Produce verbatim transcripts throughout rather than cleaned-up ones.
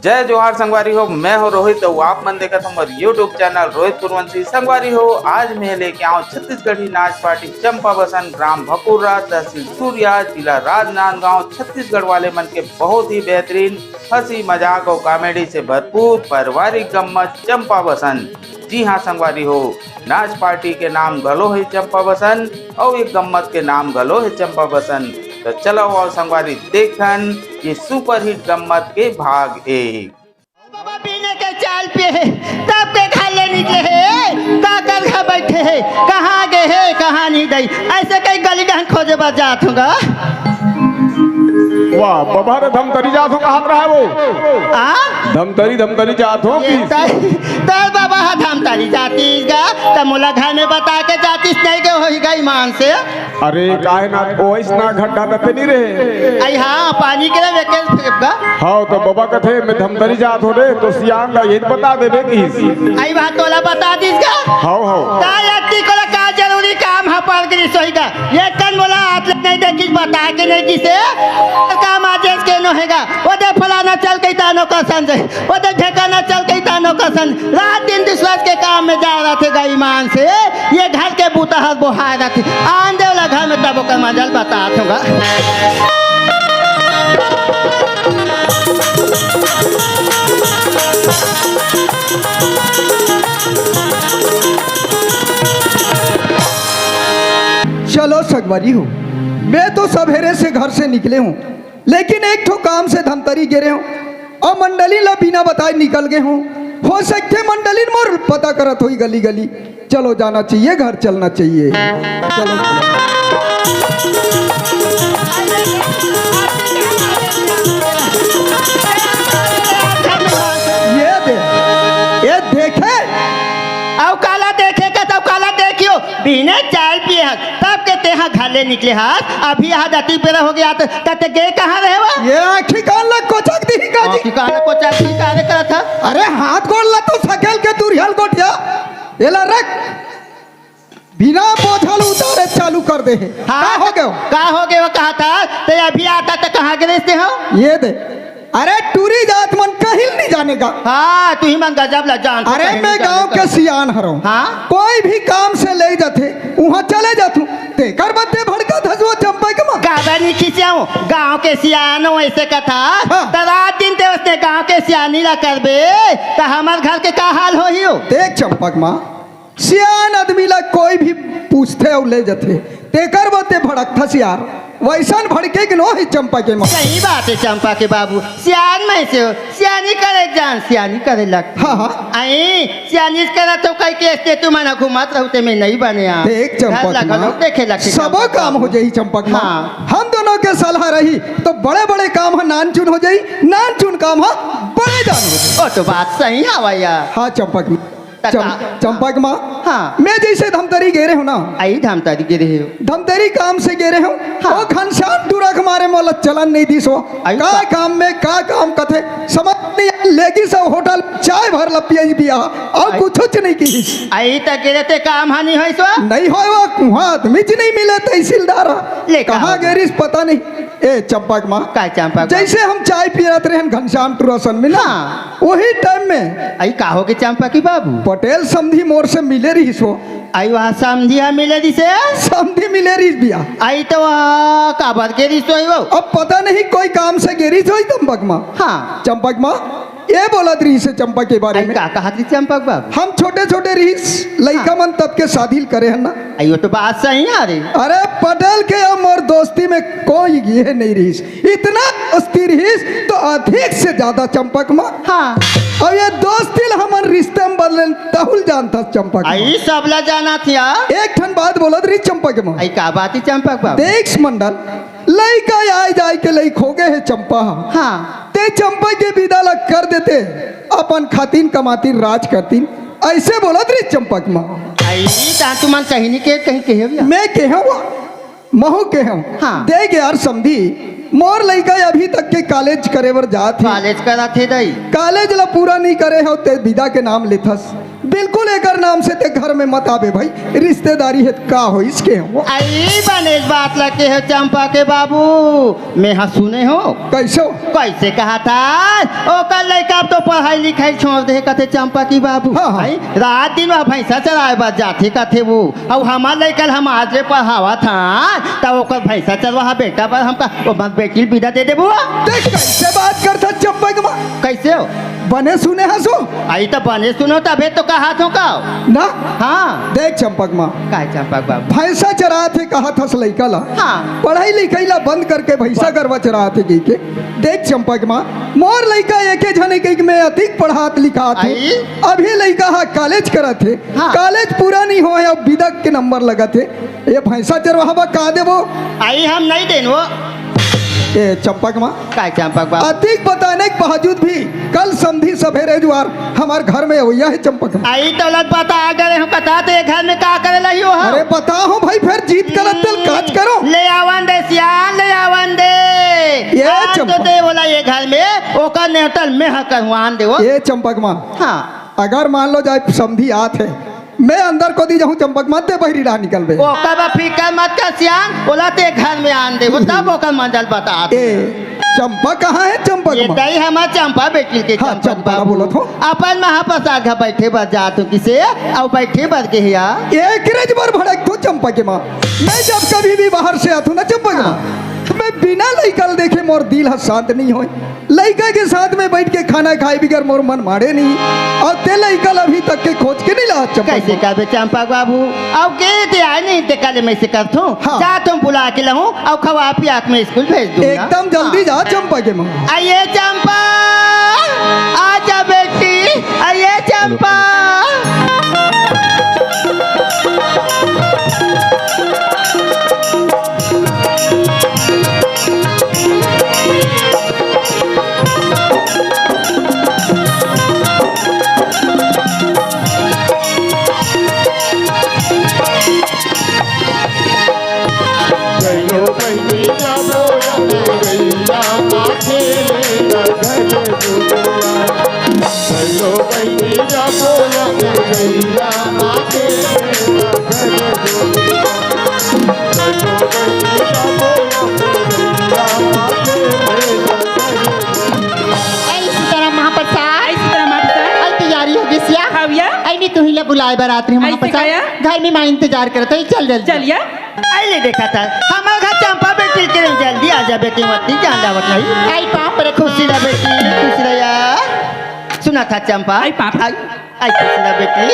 जय जोहार संगवारी हो, मैं हो रोहित अउ आप मन देखत हो मोर YouTube चैनल रोहित पुरवंशी। संगवारी हो, आज मैं लेके आऊँ छत्तीसगढ़ी नाच पार्टी चंपा बसन, ग्राम भकुर्रा, तहसील सूर्या, जिला राजनांदगांव, छत्तीसगढ़ वाले मन के बहुत ही बेहतरीन हंसी मजाक अउ कॉमेडी से भरपूर पारिवारिक गम्मत चंपा बसन। जी हाँ संगवारी हो, नाच पार्टी के नाम घलो हे चंपा बसन अउ एक गम्मत के नाम घलो हे चंपा बसन। तो चलो आओ संगवारी देखन ये सुपरहिट गम्मत के भाग एक। बाबा पीने के चाल पे हे, तब के घर ले निकले हे, का कर घर बैठे हे, कहाँ गे हे, कहाँ नहीं दई, ऐसे कई गली डहन खोजे बर जात हूँ गा। वाह, बबा रे धमतरी जात हो, कहात रहा वो। आ? धमतरी, धमतरी जात हो ये कि? तय, तय बाबा हा धमतरी जातीस गा, त मोला घर में बता के जातीस नहीं गे होही गा ईमान से। अरे, काहे ना, ओइस ना घड्डा दते नहीं रहे। आई हाँ, पानी के ना वेके फेंक गा। हाँ, तो बबा कथे, "मैं धमतरी जात हो रे," तो सियान ला यही बता देबे किस। आई बात तोला बता दीस गा। हाँ, हाँ। ता अति कोला का जरूरी काम हा पड़ गिरी सोई गा। ये कन मोला हाथ ले नहीं देखिस, बता के नहीं किसे। काम आज के नो हेगा। वो दे फलाना चल के तानो का संजय। वो दे ठेकाना चल के तानो का संजय। रात दिन विश्वास के काम में जा रहा थे गा ईमान से। ये घर के बूता हर बोहाय रहा थे। आन दे वाला घर में तब ओकर मजल बता थोगा। चलो संगवारी हो, मैं तो सवेरे से घर से निकले हूँ, लेकिन एक ठो काम से धमतरी गे रहे हूँ अउ मंडली ला बिना बताए निकल गए हूँ। हो सकथे मंडली मोर पता करत होही गली गली। चलो जाना चाहिए, घर चलना चाहिए। चलो। ये दे, ये देखे। अउ काला देखे का तब काला देखियो, बिने चाय पिए हस, तब के तेहा घर ले निकले हस, अभी यहाँ दती बेरा हो गया, त, त ते गे कहाँ रहे वा? ये आँखी कान ला कोचक दी का जी? आँखी कान ला कोचक दी का रे करत ह? अरे हाथ गोड़ ला तो सकेल के दूरिहल गोठिया, एला रख। बिना बोझल उतारे चालू कर दे हे। हाँ, का हो गयो? का हो गयो कहा था? ते अभी आता त कहाँ गिरे थे हो? ये दे। अरे टूरी जात मन कहिल नहीं जाने का। हाँ, तू ही मन गजब ला जान। अरे मैं गांव के सियान हरो। हाँ? कोई भी काम से ले जाथे, वहाँ चले जाथू। तेकर बदे भड़का धसवा चंपक माँ। काबर नहीं खिसियाऊं? गांव के सियान हो ऐसे कथा। हाँ। त रात दिन ते उसने गांव के सियानी ला करबे, त हमर घर के का हाल होही हो? देख चंपक माँ, सियान आदमी ला कोई भी पूछथे अउ ले जथे, तेकर बर ते भड़कथस यार। वैसन भड़के के नो हे चंपा के माँ। सही बात हे चंपा के बाबू, सियान में से हो, सियानी करे जान, सियानी करे लग। हाँ, हाँ। आई, सियानी करे तो कई के स्टेचू मन घुमत रहू ते में नहीं बने आ। देख चंपक माँ, देखे लग सबो काम हो जाही चंपक माँ। हाँ। हम दोनों के सलाह रही तो बड़े-बड़े काम ह नानचुन हो जाही, नानचुन काम ह बड़े जान हो जाही। ओ तो बात सही हवा यार। हाँ चंपक माँ। त चम-, का? चंपक माँ, हाँ। मैं जैसे धमतरी गे रहे हूँ ना, आई धमतरी गे रहे हो। धमतरी काम से गे रहे हूँ, हाँ। वो घनश्याम टूरा के मारे मोला चलन नहीं दिस हो। आई का का? काम में का काम कथे, समझ नहीं आए। लेगी सब होटल चाय भर लपिया बिया, अउ आई। कुछ नहीं की। आई त गे रहे ते काम हानि होइस हो? नहीं होय वो, वहाँ आदमी च नहीं मिले तहसीलदार। ले का कहाँ हो? गे रिस पता नहीं। ए चंपक माँ, का चंपक माँ? जैसे हम चाय पियत रहन घनश्याम टूरा सन में ना, हाँ। वही टाइम में आई का हो गे चंपा की बाबू? पटेल समधी मोर से मिले रहिस हो। आई वहाँ समधी हा मिले रहिस हे? समधी मिले रहिस बिया। आई तो वहाँ काबर गे रहिस होही वो? अब पता नहीं कोई काम से गे रहिस होही चंपक माँ। हाँ। चंपक माँ, ये बोलत रहिस हे चंपा के बारे आई में। का कहत रहिस चंपक बाबू? हम छोटे-छोटे रहिस, लइका हाँ। मन तब के शादी करे हन ना। आई वो तो बात सही है रे। अरे पटेल के अउ मोर दोस्ती में कोई ये नहीं रहिस, इतना दोस्ती रहिस तो अधिक से ज्यादा चंपक माँ। हाँ। अउ ये दोस्ती ला हमन रिश्ते में बदले तहुल जानथस चंपक माँ। आई सब ला जाना थिया। एक ठन बात बोलत रहिस चंपक माँ। आई का बात ही चंपक बाबू? देख मंडल, लइका आए जाए के लइक हो गए हे चंपा। हाँ। ते चंपा के विदा ला कर देते, अपन खातिन कमातिन राज करतिन, ऐसे बोलत रहिस चंपक माँ। आई ता तुमन कहीं नहीं के, कहीं कहे भैया। मैं कहे हूँ, महू कहे हूँ। हाँ। देख यार समधी, मोर लइका अभी तक के कॉलेज करे बर जात हे। कॉलेज करा थे दाई। कॉलेज ला पूरा नहीं करे हो ते विदा के नाम लेथस। बिल्कुल एकर नाम से ते घर में मत आबे भाई, रिश्तेदारी हे त का होइस के हो। अई बने बात ल केहे हो चंपा के बाबू, मैं हा सुने हो। कइसे हो? कइसे कहत हस? ओकर लइका अब तो पढ़ाई लिखाई छोड़ दे कथे चंपा के बाबू। हाँ, हाँ। अई रात दिन वह भैंसा चराए बर जाथे कथे वो। अउ हमर लइका ल हम आज ले पढ़ावत हन, त ओकर भैंसा चरवाहा बेटा बर हमका ओमन बेटी ल बिदा दे देबो। देख कइसे बात करथस चंपा के माँ। कइसे हो? बने सुने हस ओ? अई त बने सुने हो तभे तो कहत हों का। ना? हाँ। देख चंपा के माँ। काय चंपा के बाबू? भैंसा चरात हे कहत हस लइका ला। हाँ। पढ़ाई लिखाई ला बंद करके भैंसा गरवा चरात हे कहिके। देख चंपा के माँ, मोर लइका एके झन हे कहिके मैं अतिक पढ़ात लिखात हों। अई? अभी लइका हा कॉलेज करत हे। हाँ। कॉलेज पूरा नइ होय, अब बिदा के नंबर लगत हे। ये भैंसा चरवाहा बर का देबो? अई हम नइ देन वो। ए चंपा के माँ। काय चंपा के बाबू? अतिक बताने के बावजूद भी कल समधी सभे रे जुआर हमर घर में अवइया हे चंपा के माँ। अई तोला बता गए हम बता दे घर में का करे लही हो हम? अरे बता हो भाई, फेर जिद करत तेला काच करो। ले आवन दे सियान, ले आवन दे। ये आज तो चंपा। दे बोला ये घर में, ओकर नेवता ल मैं हा करहूं आन दे वो। ये चंपा के माँ। हाँ। अगर मान लो जाए समधी आत हे, मैं अंदर कोती जाहूं चंपा के माँ, ते बहिरी डहर निकलबे। ओकर बर फिकर मत कर सियान, ओला ते घर में आन दे, वो तब ओकर मंजल बतात। ए, चंपा कहाँ हे चंपा के माँ? ये तई हमर चंपा बेटी के हाँ, चंपा चंपा ला बाबू। बोलत हों। अपन महाप्रसाद घर बइठे बर जात हों किसे, अउ बइठे बर के हे या। एकरे बर भड़कत हों चंपा के माँ। मैं जब कभी भी बाहर से आत हों ना चंपा के माँ, हाँ। त मैं बिना लइका ल देखे मोर दिल हा शांत नइ होय। लइका के साथ में बइठ के खाना खाए बिगर मोर मन माड़े नहीं, अउ ते लइका ल अभी तक के खोज के नइ लात चंपा। कइसे करबे चंपा बाबू? अउ के दे आए नहीं ते काले मैं से करथों। हाँ। जाथों बुला के लाहूं अउ खवा पिया के मैं स्कूल भेज दूंगा। एकदम जल्दी जा चंपा के माँ। अई ए चंपा, आजा बेटी, अई ए चंपा। ऐ सीताराम महाप्रसाद। ऐ सीताराम महाप्रसाद। ऐ तैयारी हो गई सिया। हाँ भैया। ऐ मैं तुही ला बुलाए बर आत रही हूँ ऐसे महाप्रसाद। काया? घर में माँ इंतजार करत हे, चल जल्दी। चल या। ऐ ले देखा था, हमार घर चंपा बेटी के जल्दी आ जा बेटी, मत नहीं जान जावत नहीं। आई पाँव पर खुशी रह बेटी, खुशी रह या। सुना था चंपा। आई पाँव। आई, आई खुशी रह बेटी।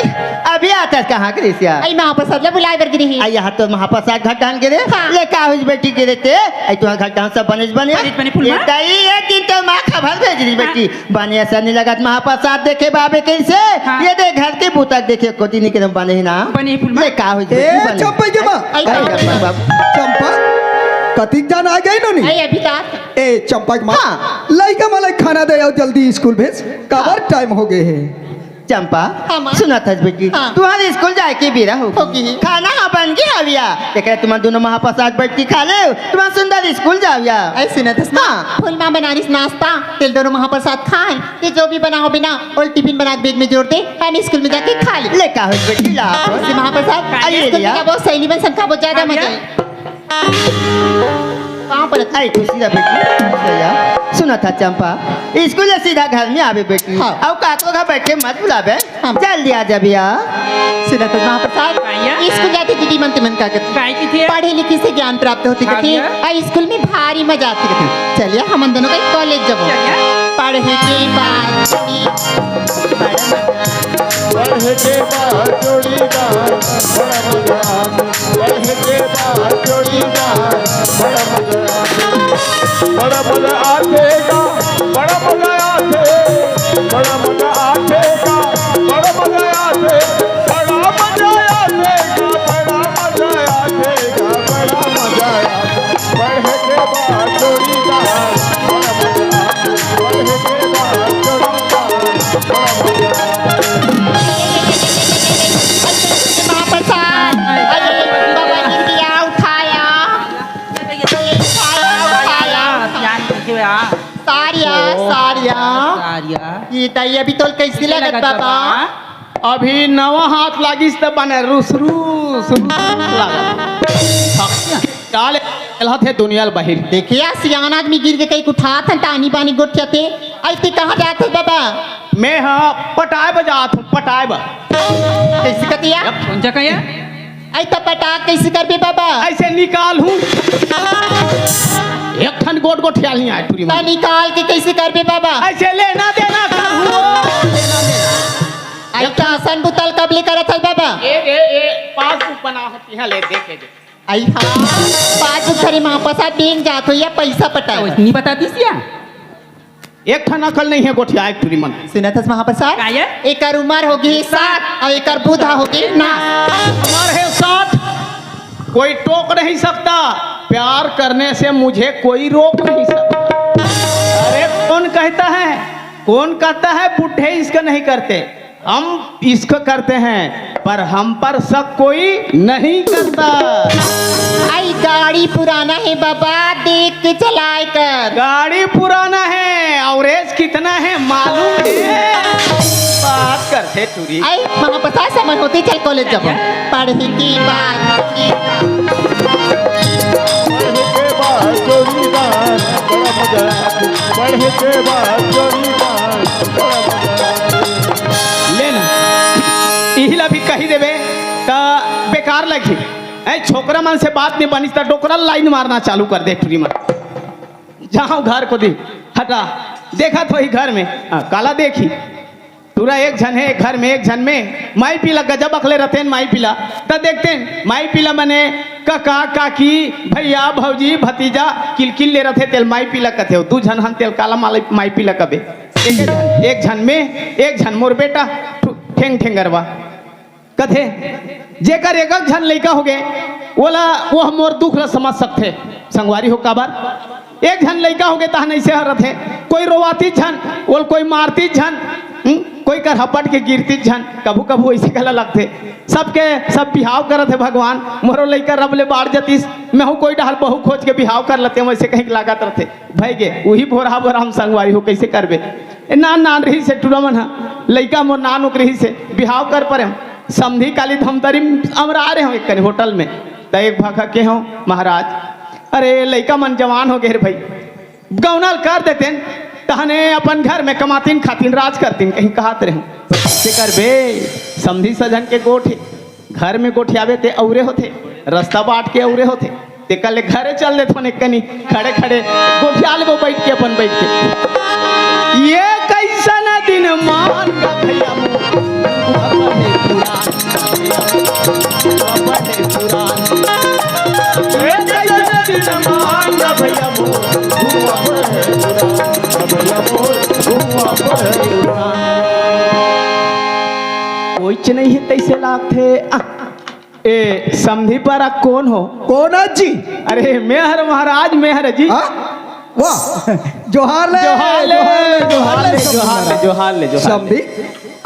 अभी आता कहाँ के रिसिया? आई महाप्रसाद ला बुलाए बर गिरी ही। आई यहाँ तो महाप्रसाद घर डाल गिरे। हाँ। ले का हुई बेटी गिरे ते? आई तुम्हारा घर डाल सब बने बने। बने बने फुलमा। ये दाई एक दिन तो माँ खबर भेज रही हाँ। बेटी। बने ऐसा नहीं लगत महाप्रसाद देखे बाबे कैसे? हाँ। ये दे घर के बूता देखे कोती नहीं के बने ही ना। बने फुलमा। ले का हुई ए, बेटी बने। चंपा के माँ। आई आई बाबा। बाबा। चंपा, कतिक जान आ गई नोनी? आई अभी तक। ए, चंपा के माँ। हाँ। लइका मला खाना दे अउ जल्दी स्कूल भेज। काबर हाँ। टाइम हो गए हे। चंपा, हाँ, माँ। सुनत हस बेटी, हाँ। तुम्हारे स्कूल जाए के बेरा हो होगी। खाना हा बन गया हविया। देख रहे तुम्हारे दोनों महाप्रसाद बैठ के खा ले, तुम्हारा सुंदर स्कूल जाविया। ऐसे न दस माँ, हाँ। फुलमा बना रही नाश्ता, तेल दोनों महाप्रसाद खाए, ये जो भी बनाओ बिना, और टिफिन बना के बैग में जोड़ दे, हम स्कूल में जाके खा ले। ले का हो बेटी ला। ऐसे महाप्रसाद, खा ले स्कूल में लिया। खाबो, सहेली मन संग खाबो, ज्यादा हाँ, मजा भैया। आए। पाँव पड़त। आई खुशी रह बेटी, खुशी रह या। सुना था चंपा, स्कूल से सीधा घर में आवे बेटी। हाँ। अउ काको घर बैठे मत बुलावे। हाँ। जल्दी आ जा भैया। सुना था महाप्रसाद, भैया। स्कूल जाते दीदी मन ते मन का करती। काय की थी? पढ़े लिखे से ज्ञान प्राप्त होती हाँ, कथे। भैया। अउ स्कूल में भारी मजा आती कथे। चलिए हमन दोनों का कॉलेज जब चलिए। पढ़े के बाद पढ़े के बाद जोड़ीदार, बड़ा मजा आथे। पढ़े के बाद जोड़ीदार, बड़ा मजा आथे। बड़ा मजा आथे गा, बड़ा मजा आथे। बड़ा मजा आथे गा, बड़ा मजा आथे। बड़ा मजा आथे गा, बड़ा मजा आथे गा, बड़ा मजा आथे। पढ़े के बाद जोड़ीदार, बड़ा मजा आथे। पढ़े के बाद जोड़ीदार, बड़ा मजा आथे। महाप्रसाद, अरे बाबा जी दिया उठाया। उठाया, उठाया। सारिया, ओ। सारिया। सारिया। ये ताई अभी तोल कैसी कैसी लगत लगत बाबा? बाबा? अभी नवा हाथ लागिस त बने रुस रुस रुस रुस लागत। डाल चलत हे दुनिया ल बहिर। देखिया, सियान आदमी गिर के कहीं उठात हन, टानी बानी गोठियाथे। अइसे कहाँ जात हस बाबा? मैं ह पटाए बर जात हूँ, पटाए बर। कइसे कतिया? कौन जगह है? अइसे पटाक कइसे करबे बाबा? अइसे निकाल हूँ। एक ठन गोट गोठियाल नहीं आए टूरी त मन। निकाल के कइसे करबे बाबा? अइसे लेना देना कर हूँ। अइसे आसन बुतल कब ले करत हस बाबा? ए, ए, ए, पासबुक बना होती है, ले देखे दे। अई हाँ, पासबुक धरे महापसा बेंक जात हो या पइसा पटाए बर। नहीं बता दिस या? एक ठन अकल नहीं है गोठिया एक टूरी मन। सुनत हस महापसा? का ये? एकर उमर होगे साठ अउ एकर बूता होगे नास। उमर है साठ, कोई टोक नहीं सकता, प्यार करने से मुझे कोई रोक नहीं सकता। अरे कौन कहता है, कौन कहता है बूढ़े इश्क नहीं करते? हम इश्क करते हैं, पर हम पर शक कोई नहीं करता। अई गाड़ी पुराना हे बाबा, देख के चलाए कर। गाड़ी पुराना है, average कितना है मालूम है? बात करथे टूरी। अई महापसा समय होथे, चल कॉलेज जाबो। पढ़े के बाद पढ़े के बाद जोड़ीदार, बड़ा मजा आथे। पढ़े के बाद जोड़ीदार, बड़ा मजा आथे। ले ना, इही ला भी कही देबे त बेकार लगही। ए, छोकरा मन से बात नहीं बनिस त डोकरा line मारना चालू कर दे टूरी मन। जाओ घर कोती, हटा, देखत होही घर में, हाँ, काला देखही। टूरा एक झन हे, घर में एक झन में, माई पीला गजब अकले रहितेन माई पीला। त देखतेन, माई पीला मने कका, काकी, भैया, भौजी, भतीजा, किलकिल ले रहिथे, तेला माई पीला कथे। दू झन हन तेला काला माला-, माई पीला कबे। एक झन, एक झन में, एक झन मोर बेटा, ठु-, ठेंग ठेंगरवा। कथे, जेकर एक झन लइका होगे, ओला, वो मोर दुख ला समझ सकथे। संगवारी हो काबर? एक झन लइका होगे, तहन अइसे हरत हे, कोई रोवातीस झन, ओला कोई मारतीस झन, हम्म? कोई कर हपट के गिरतीस झन, कभू कभू अइसे घला लगथे। सबके सब बिहाव करत हे भगवान, मोरो लइका रब ले बाढ़ जतिस, महूँ कोई डहर बहू खोज के बिहाव कर लेतेंव, अइसे कहीं लागत रथे। भइगे, उही भोरहा भोरहा हम संगवारी हो, कइसे करबे? ए, नान नान रहिस हे टूरा मन ह, लइका मोर नान उक रहिस हे, बिहाव कर परेंव। समधी काली धमतरी म अमराय रहेंव एक कनी होटल में, त एक भाखा केहेंव, महाराज, अरे लइका मन जवान होगे हे रे भई, गौना ल कर देतेन, तहने अपन घर में कमातिन खातिन राज करतिन, कहीं कहत रहेंव। तेकर बे समधी सजन के गोठ हे, घर में गोठियाबे ते अउरे होथे, रस्ता बाट के अउरे होथे। तेकर ले घरे चल देथन एक कनी, खड़े खड़े गोठिया लेबो बइठ के, अपन बइठ के। ये कइसन दिन मान गा भइया मोर, अब हे पुरान, अब हे पुरान। ये कइसन दिन मान गा भइया मोर, अब हे पुरान, भइया मोर, अब हे पुरान। कोईच नइ हे तइसे लागथे। आ, ए, समधी पारा कोन हो? कोन आय जी? अरे, मैं हरंव महाराज, मैं हरंव जी। हाँ? वाह। जोहार ले, जोहार ले, जोहार ले, जोहार ले, जोहार ले, जोहार ले, जोहार ले। समधी,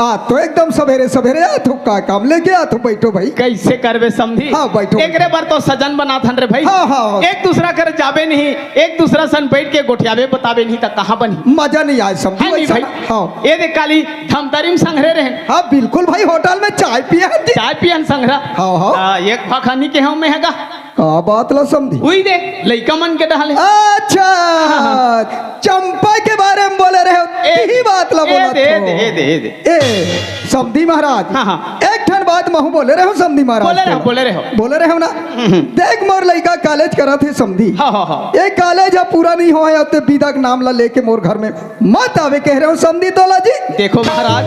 आ, तो एकदम सबेरे सबेरे आथो, का काम लेके आथो? बइठो भई। कइसे करबे समधी? हाँ, बइठो। एकरे बर तो सजन बनाथन रे भई। हाँ, हाँ, हाँ। एक दूसरा कर जाबे नहीं, एक दूसरा सन बइठ के गोठियाबे बताबे नहीं, त कहाँ बनही? मजा नइ आय समधी, है नहीं वइसा भई? ना। हाँ। ए दे काली धमतरी म संघरे रहेन। हाँ, बिल्कुल भई, होटल में चाय पियन जी। चाय पियन संघरा। हाँ, हाँ। आ, एक भाखा नइ केहेंव मैं ह गा। का बात ला समधी? उही दे, लइका मन के डहर ले। अच्छा, हाँ, हाँ। चंपा के बारे में बोले रहेव, ए, इही बात ला ए बोलत दे, ए हो। दे, ए दे, ए दे। ए, समधी महाराज, हाँ, हाँ। एक ठन बात महूँ बोले रहेंव समधी महाराज बोले रहेंव, तोला। बोले रहेंव। बोले रहेंव ना? हम्म, हम्म। देख मोर लइका कॉलेज करत हे समधी। हाँ, हाँ, हाँ। ए कॉलेज ह पूरा नइ होय हे, ते बिदा के नाम ला लेके मोर घर में मत आवे कहे रहेंव समधी तोला जी। देखो महाराज,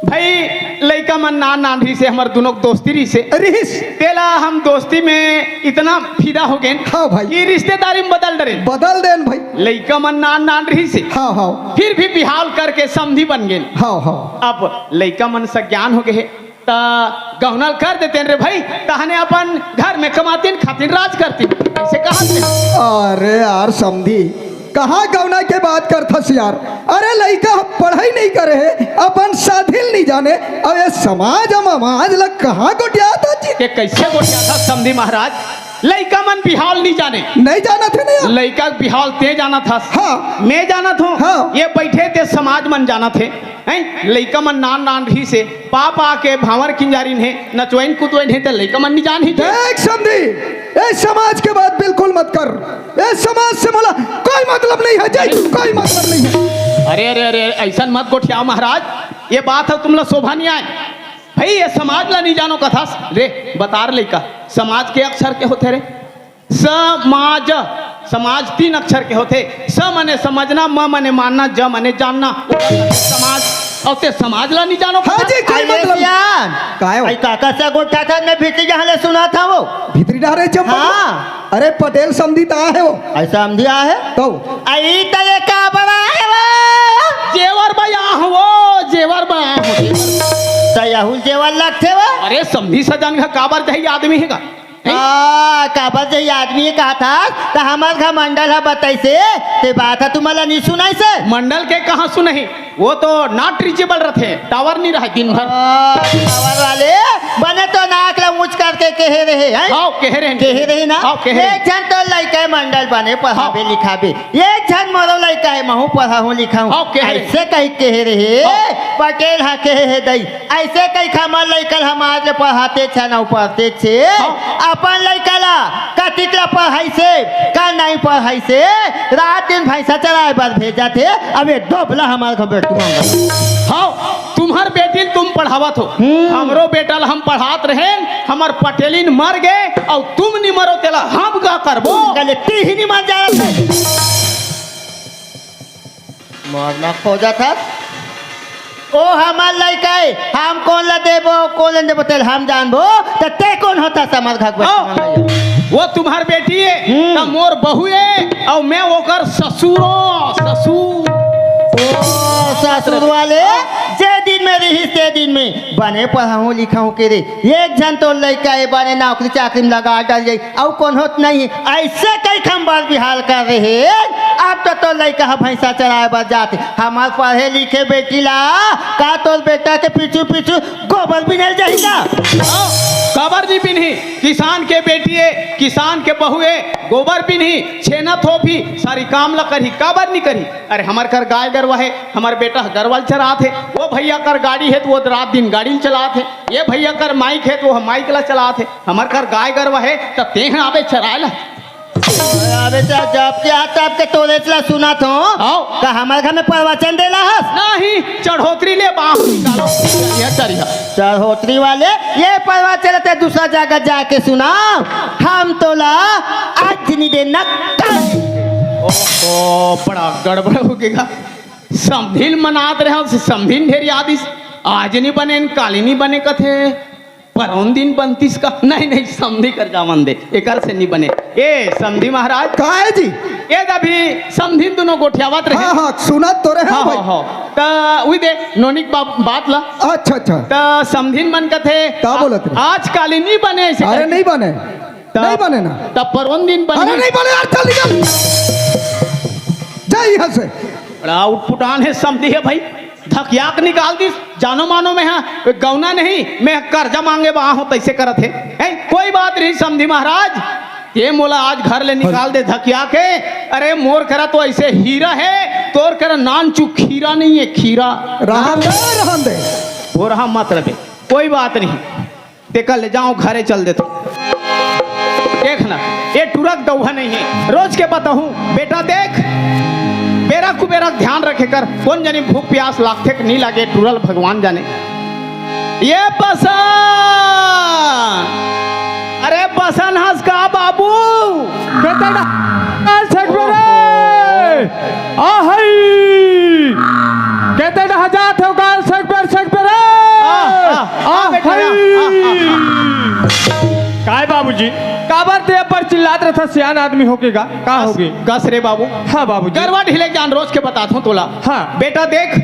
भई लइका मन नान नान रहिस हे, हमर दूनों के दोस्ती रहिस हे। रहिस। तेला हम दोस्ती में इतना फिदा हो गेन हाँ भाई। कि रिश्तेदारी में बदल डरेन। बदल देन भाई। लइका मन नान नान रहिस हे। हाँ, हाँ। फिर भी बिहाव करके समधी बन गेन। हाँ, हाँ। अब लइका मन सज्ञान होगे हे, त गौना ल कर देतेन रे भई, तहने अपन घर में कमातिन खातिन राज करतिन, अइसे कहत हे। अरे यार समधी, कहाँ गौना के बात करथस यार? अरे लइका ह पढ़ई नइ करे हे, अपन साधिल नइ जाने, अब ए समाज अउ ममाज ल कहाँ गोठियाथस जी? ये कइसे गोठियाथस समधी महाराज? लइका मन बिहाव नइ जाने। नइ जानत हे ना यार। लइका के बिहाव तें जानत हस। हाँ। मैं जानत हूँ। हाँ। ये बइठे ते समाज मन जानत हे। हैं? लइका मन नान नान रहिस हे, पा पा के भांवर किंजारिन हे, नचवाइन कुदवाइन हे, त लइका मन नि जानही ते। देख समधी, ए समाज के बात बिल्कुल मत कर। ए समाज से मोला कोई मतलब नहीं है जी, कोई मतलब नहीं है। अरे, अरे, अरे, अइसन मत गोठियाव महाराज, ये बात ह तुमला शोभा नि आय। भई, ये समाज ला नि जानो कथस। रे, बता रे लइका, समाज के अक्षर के होथे रे? समाज। समाज तीन अक्षर के होथे। स मने समझना, म मने मानना, ज मने जानना। समाज। अउ ते समाज ला नि जानो? हाँ जी, कोई अरे मतलब सियान। काय हो? अई काका से गोठा था, मैं भीतरी जहाँ ले सुना था वो। भीतरी डहरे चंपा। हाँ। अरे पटेल समधी त आहे वो। अई समधी आहे? तो। अई त ये काबर आहे वो? जेवर बया हो, जेवर बया हो। त यहू जेवर लगथे वो। अरे समधी सजन का काबर जही आदमी हे का? हैं? आ, काबर जे आदमी कहा था, त हमर घर मंडल ह बताइसे, ते बात ह तुमला नि सुनाइसे। मंडल के कहाँ सुनही? वो तो not reachable रथे, tower नि रहे दिन भर। आ, tower वाले, बने तो नाक ला ऊंच करके कहे रहे, हैं? हाँ, कहे रहे। कहे रहे ना? हाँ, कहे रहे। एक झन तो लइका मंडल बने पढ़ाबे हाँ। लिखाबे। एक झन मोरो लइका हे, महू पढ़ाहूँ लिखाहूँ। हाँ, कहे रहे। अइसे कही कहे रहे, हाँ। पटेल ह कहे हे दई। अइसे कहिके हमर लइका ल हम आज ले पढ़ाते छन अउ पढ़ते छे। हाँ। अपन लइका ला कतिक ला पढ़ाइसे, का नइ पढ़ाइसे, रात दिन भैंसा चराए बर भेजत हे। अब ये दोबला हमर घर बैठ के मांगत। हाँ, तुम्हर बेटी ल तुम पढ़ावत हो, हम्म। हमरो बेटा ल हम पढ़ात रहेन, हमर पटेलिन मर गे अउ तुम नि मरो तेला हम का करबो? कहले, ती ही नि मर जाए। मरना खोजत हस? ओ हमर लइका ए, हम कोन ला देबो, कोन ला देबो, तेल हम जानबो, त ते कोन होथस हमर घर के ओ, वो तुम्हर बेटी ए, हम्म। त मोर बहू ए, अउ मैं ओकर ससुर ओ, ससुर। ओ ससुर वाले, जे दिन में रिहिस ते दिन में बने पढ़ाहूँ लिखाहूँ के रे, एक झन तोर लइका ए बने नौकरी चाकरी में लगा डर जाई, अउ कोनो त नहीं, अइसे कहिके हम बर बिहाल कर रहे। अब तो तोर लइका ह भैंसा चराए बर जात हे, हमर पढ़े लिखे बेटी ला का तोर बेटा के पीछू पीछू गोबर बिनल जाही का? हाँ, काबर नि बिनही? किसान के बेटी ए, किसान के बहू ए, गोबर बिनही, छेना थोपही, सारी काम ला करही, काबर नि करही? अरे हमर घर गाय गरवा हे, हमर बेटा ह गरवा ल चरात हे, वो भैया कर गाड़ी हे त वो रात दिन गाड़ी ल चलात हे, ये भैया कर माइक हे त वो माइक ला चलात हे, हमर घर गाय गरवा हे त तेह आबे चराए ला। अबे त जब के आ तब के तोरेच ला सुनत हो। आओ। का हमर घर में प्रवचन देला हस? नहीं, चढ़ोतरी ले बाहर निकालो। ये चढ़िया। चढ़ोतरी वाले, ये प्रवचन ते दूसरा जगह जाके सुना। हम तोला आज नि देना कल। ओहो, बड़ा गड़बड़ हो गया। समधिन मनात रहे हो, समधिन ढेर याद इस। आज नि बने, काली नि बने कथे। परोन दिन बनतिस का? नहीं, नहीं, समधी कर जावन दे, एकर से नि बने। ए, समधी महाराज। का हे जी? ए, अभी समधिन दुनों गोठियावत रहे। हाँ, हाँ, सुनत तो रहे हाँ, भाई। हाँ, हाँ। त उही दे, नोनिक बा-, बात ला। अच्छा, अच्छा। त समधिन मन कथे, का बोलत रहे? आज काली नि बने, अइसे अरे, करके। नहीं बने। त नहीं बने ना। त परोन दिन बने। अरे, नहीं बने यार, चल निकल। जा यहाँ से। बड़ा उटपुटान हे, समधी हे भाई। धकिया के निकाल दिस, जानो मानो मैं हा गौना नहीं, मैं कर्जा मांगे बा हूँ, तइसे करत हे। हैं? कोई बात नहीं समधी महाराज, ये मोला आज घर ले निकाल दे धकिया के। अरे मोर करा तो अइसे हीरा हे, तोर करा नान चुक खीरा नहीं हे, खीरा। रहन दे, रहन दे। वो रहा मत रहे, कोई बात नहीं। तेकर ले जाओ, घरे चल देथों। देख ना, ये टुरा के दउहा नहीं हे। रोज के बताहूँ, बेटा देख, बेरा कुबेरा ध्यान रखे कर, कोन जनी भूख प्यास लागथे कि नहीं लागे, टुरा ल भगवान जाने। ये बसन, अरे बसन हस का बाबू? बेटा, छठ बेरा। आहई! केते डहा जात हो का सकबर सकबर? आ, आ, आ, बेटा, आ, आ, आ, आ। आहई! काय बाबूजी? काबर ते अब्बड़ चिल्लात रथा सियान आदमी होके गा? का कस, होगे? कस रे बाबू। हाँ बाबूजी। गरवा ढीले जान रोज के बतात हूँ तोला। हाँ। बेटा देख,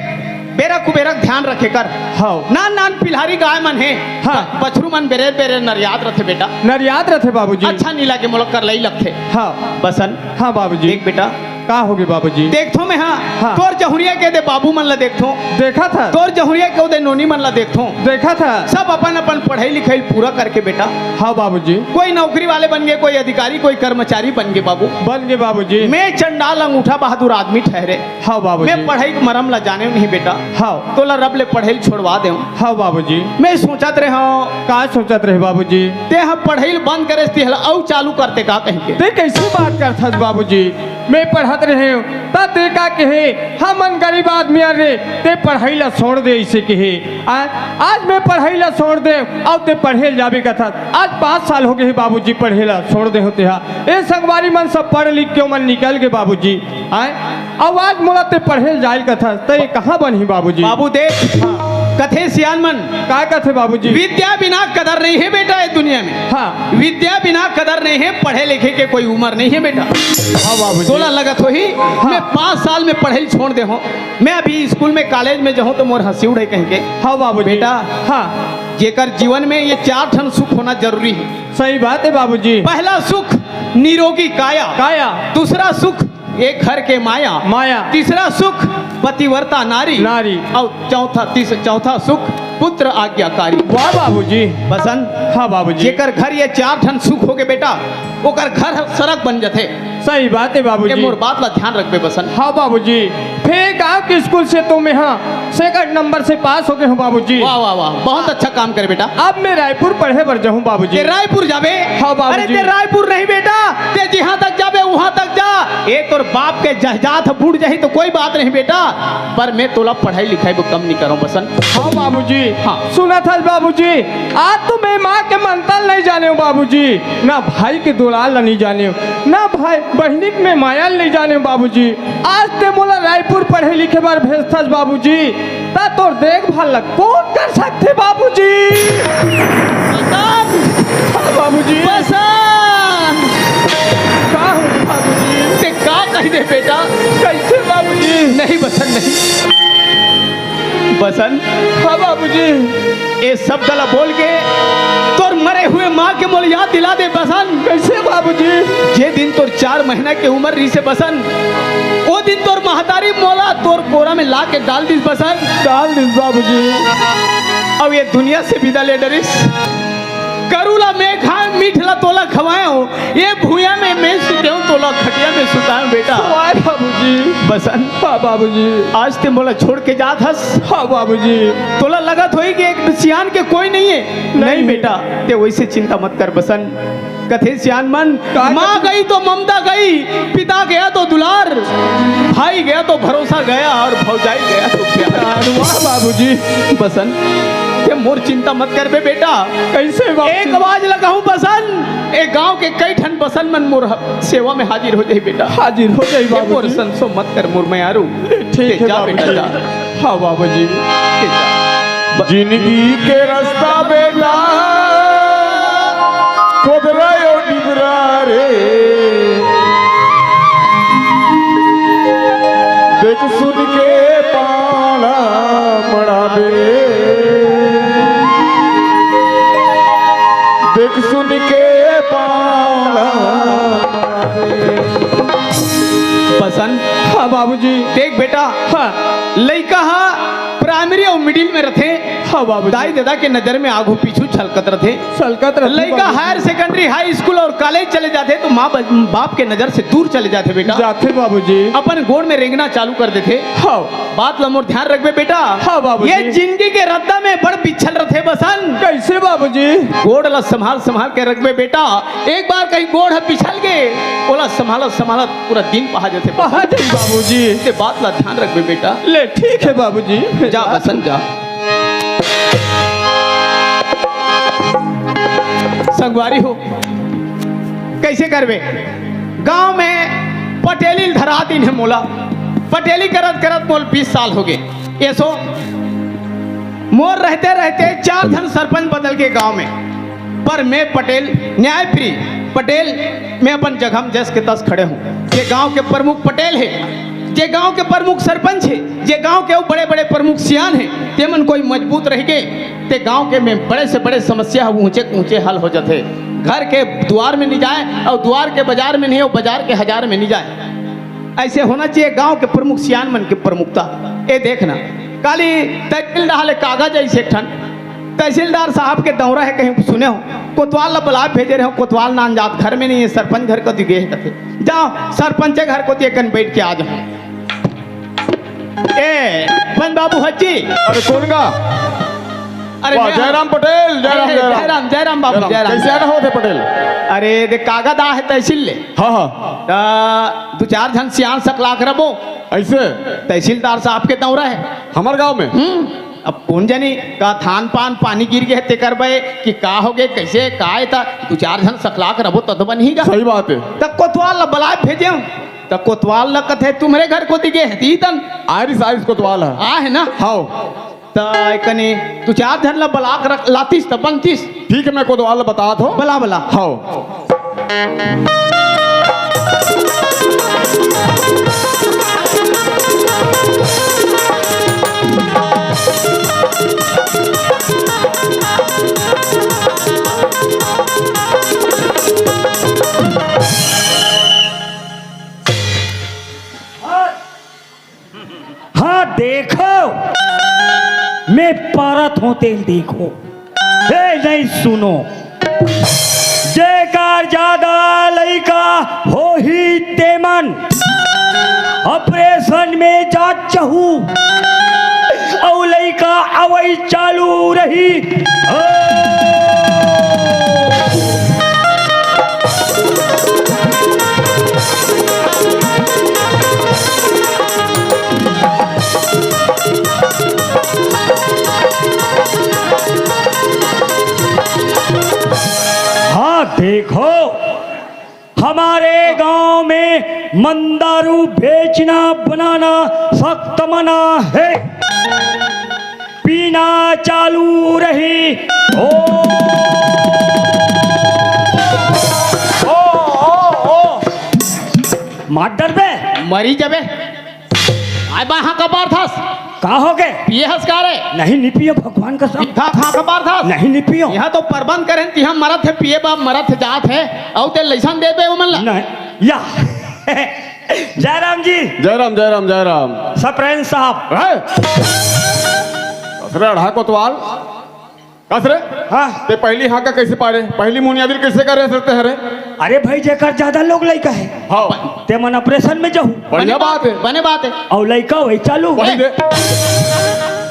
बेरा कुबेरा ध्यान रखे कर। हाँ। नान नान पिल्हारी गाय मन हे। हाँ। बछरू मन बेरे बेरे नरियात रथे बेटा। नरियात रथे बाबूजी। अच्छा नी लागे मोला करलई लगथे। हाँ। बसन। हाँ बाबूजी। देख बेटा, का होगे बाबूजी? देखथों मैं, हाँ, हाँ। तोर जहुरिया के दे बाबू मन ला देखथों। देखा था। तोर जहुरिया के दे नोनी मन ला देखथों। देखा था। सब अपन अपन पढ़ाई लिखाई पूरा करके बेटा। हाँ बाबूजी। कोई नौकरी वाले बन गए, कोई अधिकारी, कोई कर्मचारी बन गए बाबू। बन गए बाबूजी। मैं चंडाल अंगूठा बहादुर आदमी ठहरे। हाँ बाबूजी। मैं पढ़ाई के मरम ला जाने नहीं बेटा। हाँ। तोला रब ले पढ़ाई छोड़वा दे। हाँ बाबूजी। मैं सोचत रहे हूँ। का सोचत रहे बाबूजी? ते हम पढ़ाई बंद करे, तिहला अउ चालू करते का कहीं के। ते कैसे बात करथस बाबूजी? मैं पढ़त रहे हूँ, त ते का कहे, हमन गरीब आदमी अरे, ते पढ़ाई ला छोड़ दे, इसे कहे। आ, आज मैं पढ़ाई ला छोड़ दे, अउ ते पढ़े ल जाबे कथस। आज पाँच साल हो गए हे बाबूजी, पढ़े ला छोड़ दे होते हा। ए संगवारी मन सब पढ़ लिख के मन निकल गए बाबूजी। आय, अउ आज मोला ते पढ़े ल जाए ल कथस, त ये कहाँ बनही बाबूजी? बाबू देख, हाँ। कथे सियान मन। का कथे बाबूजी? विद्या बिना कदर नहीं है बेटा ये दुनिया में। हाँ। विद्या बिना कदर नहीं है, पढ़े लिखे के कोई उम्र नहीं है बेटा। हाँ बाबूजी। तोला लगत होही, हाँ। मैं पाँच साल में पढ़ाई छोड़ दे हूँ, मैं अभी स्कूल में, कॉलेज में जाऊँ तो मोर हंसी उड़े कहीं के। हाँ बाबूजी। बेटा, हाँ। जेकर जीवन में ये चार ठन सुख होना जरूरी है। सही बात है बाबूजी। पहला सुख निरोगी काया। काया। दूसरा सुख एक घर के माया। माया। तीसरा सुख पतिव्रता नारी। नारी। और चौथा, तीस-, चौथा सुख पुत्र आज्ञाकारी। वाह बाबूजी। बसंत। हाँ बाबूजी। जेकर घर ये चार ठन सुख हो गए बेटा, ओकर घर सरग बन जथे। सही बात है बाबूजी। ए मोर बात ला ध्यान रखबे बसंत। हाँ बाबूजी। फिर गांव के स्कूल से तो मैं हाँ सेकंड नंबर से पास हो गए हूँ बाबूजी। वाह, वाह, वाह, बहुत अच्छा काम करे बेटा। अब मैं रायपुर पढ़े बर जाहूँ बाबूजी। ते रायपुर जाबे? हाँ बाबूजी। अरे ते रायपुर नहीं बेटा, ते जिहाँ तक जाबे उहाँ तक जा। ए तोर बाप के जायदाद बुड़ जाही तो कोई बात नहीं बेटा, पर मैं तोला पढ़ाई लिखाई में कम नहीं करूँ बसंत। हाँ बाबूजी। हाँ। सुनत हस बाबूजी, आज तो मैं माँ के ममता ल नहीं जाने हूँ बाबूजी, ना भाई के दुलार ला नहीं जाने हूँ, ना भाई बहिनी के मैं माया ल नहीं जाने हूँ बाबूजी। आज ते मोला रायपुर पढ़े लिखे बर भेजथस बाबूजी, त तोर देखभाल ला कोन कर सकथे बाबूजी? बसंत! हाँ बाबूजी। बसंत! का हो बाबूजी? ते का कहि दे बेटा? कैसे बाबूजी? नहीं बसंत, नहीं। बसंत। हाँ बाबूजी। ए शब्द ला बोल के तोर मरे हुए माँ के मोला याद दिला दे बसंत। कैसे बाबूजी? जे दिन तोर चार महीना के उम्र रहिसे बसंत, ओ दिन तोर महतारी मोला तोर कोरा में ला के डाल दिस बसंत। डाल दिस बाबूजी। अब ये दुनिया से विदा ले डरिस। करू ला मैं खाए, मीठ ला तोला खवाए हो, ये भुइयां में मैं सुते हूँ, तोला खटिया में सुताए हूँ बेटा। वाह बाबूजी। बसंत। हाँ बाबूजी। आज ते मोला छोड़ के जात हस। हाँ बाबूजी। तोला लगत होई कि एक सियान के कोई नहीं है। नहीं नहीं है। बेटा, ते वैसे चिंता मत कर बसंत। कथे सियान मन, का माँ कथे? गई तो ममता गई, पिता गया तो दुलार, भाई गया तो भरोसा गया और भौजाई गया तो प्यार। वाह बाबूजी। बसंत, ते मोर चिंता मत करबे बेटा। कैसे बाबूजी? एक आवाज लगाहूँ बसंत, ए गांव के कई ठन बसंत मन मोर ह-, सेवा में हाजिर हो जाही बेटा। हाजिर हो जाही ए मोर बाबूजी। संसो मत कर मोर मयारू। ठीक ते है जा बेटा, बाबूजी। जा। हाँ बाबूजी। ते जा। जिंदगी के रास्ता बेटा, कोदरा यो डिबरा रे। देख सुन के पाला मड़ाबे, देख सुन के पाला मड़ाबे। बसंत। हाँ बाबूजी। देख बेटा, हाँ। लइका हा प्राइमरी और मिडिल में रथे। हाँ बाबूजी। दाई ददा के नजर में आगू पीछू छलकत रथे। छलकत रथे लइका बाबूजी। हायर सेकेंडरी, हाई स्कूल और कॉलेज चले जाथे तो माँ ब-, बाप के नजर से दूर चले जाथे बेटा। जाथे बाबूजी। अपन गोड़ में रेंगना चालू कर देथे। हाँ। बात ला मोर ध्यान रखबे बेटा। हाँ बाबूजी। ये जिंदगी के रद्दा में बड़ पिछल रथे बसंत। कैसे बाबूजी? गोड़ ला संभाल संभाल के रखबे बेटा। एक बार कहीं गोड़ ह पिछल गे, ओला संभालत संभालत पूरा दिन पहा जाथे। पहा जाही बाबूजी। ते बात ला ध्यान रखबे बेटा। ले ठीक है बाबूजी। जा बसंत जा। संगवारी हो, कैसे करबे? गांव में पटेली ल धरा दिन है मोला। पटेली करत करत मोल बीस साल हो गए। एसो मोर रहते रहते चार झन सरपंच बदल के गांव में, पर मैं पटेल, न्यायप्रिय पटेल, मैं अपन जगह में जस के तस खड़े हूँ। जे गांव के प्रमुख पटेल है, जे गांव के प्रमुख सरपंच है, जे गांव के बड़े बड़े प्रमुख सियान है, ते मन कोई मजबूत रह के ते गांव के में बड़े से बड़े समस्या है, ऊंचे ऊंचे हल हो जाते। घर के द्वार में नहीं जाए और द्वार के बाजार में नहीं, और बाजार के हजार में नहीं जाए। ऐसे होना चाहिए गांव के प्रमुख सियान मन के प्रमुखता। ए देखना, काली तहसीलदार ले कागज ऐसे ठन, तहसीलदार साहब के दौरा है, कहीं सुने हो, कोतवाल ला बुला भेजे रहे हो, कोतवाल नान जात घर में नहीं है, सरपंच घर को दिगे है कथे। जाओ सरपंच घर को दिए कन बैठ के आ जाओ। ए पंच बाबू हज्जी। अरे कौन गा? अरे वाह, मैं जयराम पटेल, जयराम, अरे, जयराम। जयराम, जयराम बाबू, जयराम। जयराम। कैसे आना हो थे पटेल? अरे दे कागज आ है तहसील ले। हाँ हाँ। त दू चार झन सियान सकलाक रबो। ऐसे? तहसीलदार साहब के दौरा है। हमर गांव में? हम्म। अब कौन जानी का धान पान पानी गिर गए तेकर बे कि का हो गए, कैसे का है, त दू चार झन सकलाक रबो त तो बनही गा। सही बात है। त कोतवाल ला बलाए भेजे हूँ। त कोतवाल ला कथे तुम्हरे घर को दिगे है तीतन। आरिस, आरिस कोतवाल है। आ है ना? हाओ। त कने दू चार झन ला बलाक रख लातिस त बनतिस। ठीक है, मैं कोतवाल ला बतात हो। बला, बला। हाओ। हाँ, देखो, मैं पारत हों तेला देखो। ए, नहीं सुनो। जेकर जादा लइका होही तेमन ऑपरेशन में जात चहू, अउ लइका अवई चालू रही। ओ! हाँ, देखो, हमारे गांव में मंदारू बेचना बनाना सख्त मना है। पीना चालू रही। ओ, ओ, ओ, ओ। मार डरबे। मरी जबे। आय बा हाँ कपार थास। का हो गे? पिए हस का रे? नहीं, नहीं पियो, भगवान कसम। था, था कपार थास। नहीं, नहीं पियो। यहाँ तो प्रबंध करें कि हम मरत है, पिए बा मरत है, जात है। अउ ते लइसन दे दे ओमन ला। नहीं, या। जयराम जी। जयराम, जयराम, जयराम। सप्रेम साहब। हैं? अरे अढ़ा कोतवाल। कस रे? हाँ। ते पहली हाँका कैसे पारे? पहली मुनियादिर कैसे करे सकते हैं रे? अरे भाई, जेकर ज्यादा लोग लइका है, हाँ। ते मन ऑपरेशन में जाहू। बढ़िया बने बात है। बने बात है। अउ लइका वही चालू। वही दे।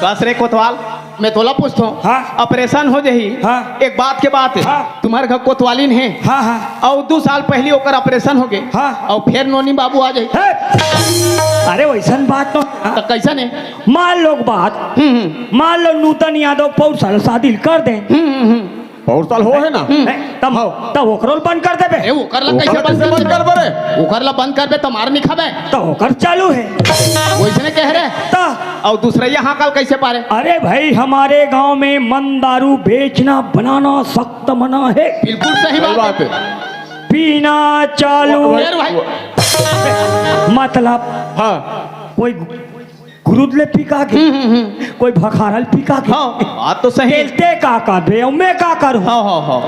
कस रे कोतवाल, मैं तोला पूछथों। हाँ। ऑपरेशन हो जाही। हाँ। एक बात के बात है। हाँ। तुम्हारे घर कोतवालिन है। हाँ, हाँ। अउ दू साल पहली ओकर ऑपरेशन हो गए। हाँ। अउ फिर नोनी बाबू आ जाही। हे! अरे वैसन बात तो। हाँ। तो कैसन है? मान लो बात, हम्म, हम्म। मान लो नूतन यादव पौर साल शादी कर दे। हम्म, हम्म, हम्म। पौर साल हो है ना? हम्म। हैं? तब, हाँ। तब ओकरो बंद कर देबे। ए, ओकर ला ओकर कैसे ला बंद कैसे कर बंद देबे? कर बे? ओकर ला बंद करबे, तो मार नहीं खाबे। तो ओकर चालू है। वैसने कह रहे। तो? और दूसरा यहाँ काल कैसे पारे? अरे भाई, हमारे गांव में मन दारू बेचना बनाना सख्त मना है। बिल्कुल सही सही बात बात है। है। पीना चालू। मेरे भाई। मतलब हाँ। कोई गुरुद ले पी का के, हम्म, हम्म, हम्म। कोई भखारल पी का के। हाँ, बात तो सही है। तेलते का का बे, मैं का करूँ? हाँ, हाँ, हाँ।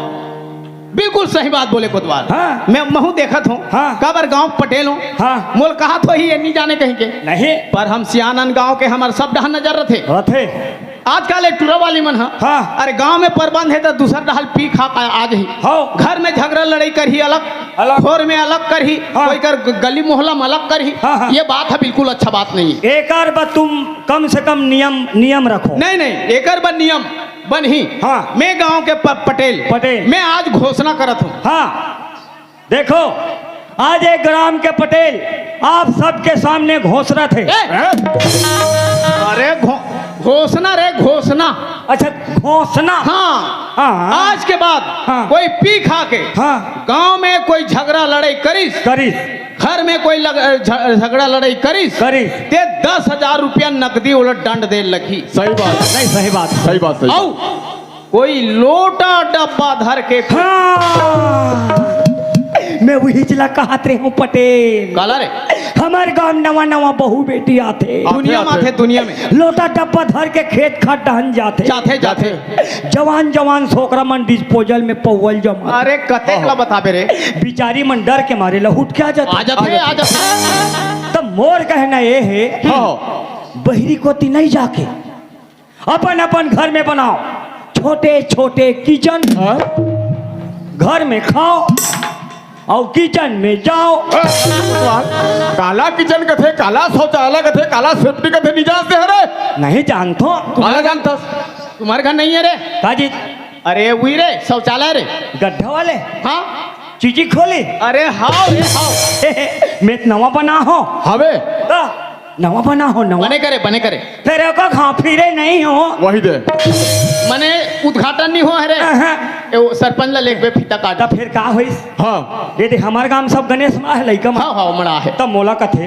बिल्कुल सही बात बोले कोतवाल। हाँ। मैं महू देखत हूँ। हाँ। काबर गांव पटेल हूँ। हाँ। मोल कहा तो ही ये नहीं जाने कहीं के। नहीं। पर हम सियानन गांव के हमर सब डहर नजर रथे। रथे। आजकल एक टुरा वाली मन ह। हाँ। अरे गांव में प्रबंध है तो दूसर डहर पी खा के आ जाही। हाँ। घर में झगड़ा लड़ाई करही अलग, अलग। खोर में अलग करही, हाँ। कोई कर ग-, गली मोहल्ला में अलग करही। हाँ, हाँ। ये बात है, बिल्कुल अच्छा बात नहीं है। एकर बर तुम कम से कम नियम, नियम रखो। नहीं, नहीं, एकर बर नियम बनही। हाँ। मैं गांव के प-, पटेल, पटेल। मैं आज घोषणा करत हूँ। हाँ। देखो, आज एक ग्राम के पटेल आप सबके सामने घोषणा थे। ए! अरे घो-, घोषणा रे, घोषणा। अच्छा, घोषणा। हाँ। हाँ। आज के बाद हाँ। कोई पी खा के हाँ। गांव में कोई झगड़ा लड़ाई करिस, करिस। घर में कोई लग-, झ-, झगड़ा लड़ाई करिस, करिस। ते दस हजार रुपया नकदी ओला दंड दे लगही। सही बात। नहीं, सही बात। सही बात, सही बात। आऊ कोई लोटा डब्बा धर के हाँ। मैं वही जिला कहत रहे हूँ पटेल। काला रे? हमर गांव नवा नवा बहू बेटी आथे। दुनिया में आथे, दुनिया में। लोटा डब्बा धर के खेत खार डहन जाथे। जाथे, जाथे। जवान जवान सोकरा मन डिस्पोजल में पौवल जमा। अरे, कतेक ला बताबे रे। बिचारी मन डर के मारे लहुट के आ जाथे। आ जाथे, आ जाथे। त मोर कहना ये हे, हाँ। बहिरी कोती नहीं जाके अपन अपन घर में बनाओ छोटे छोटे किचन। हाँ? घर में खाओ अउ किचन में जाओ। काला किचन कथे, काला शौचालय कथे, काला सेप्टिक कथे, नहीं जानते हरे? नहीं जानथो। काला जानथस? तुम्हारे घर नहीं है रे? का जी? अरे उही रे, शौचालय रे। गड्ढा वाले? हाँ। चीची खोली? अरे हाव रे, हाव। मैं त नवा बना हो। हवे। का? नवा बना हो, नवा। बने करे, बने करे। फेर ओकर घांफी रे नहीं हो। वही दे। मने उद्घाटन नहीं हो हरे। अहं। ए, वो सरपंच ला लेके फीता काट। त फेर का होइस? हाँ। ये देख, हमर गांव सब गणेश मड़ा हे, लइका मन। हाँ, हाँ, मड़ा हे। त मोला कथे,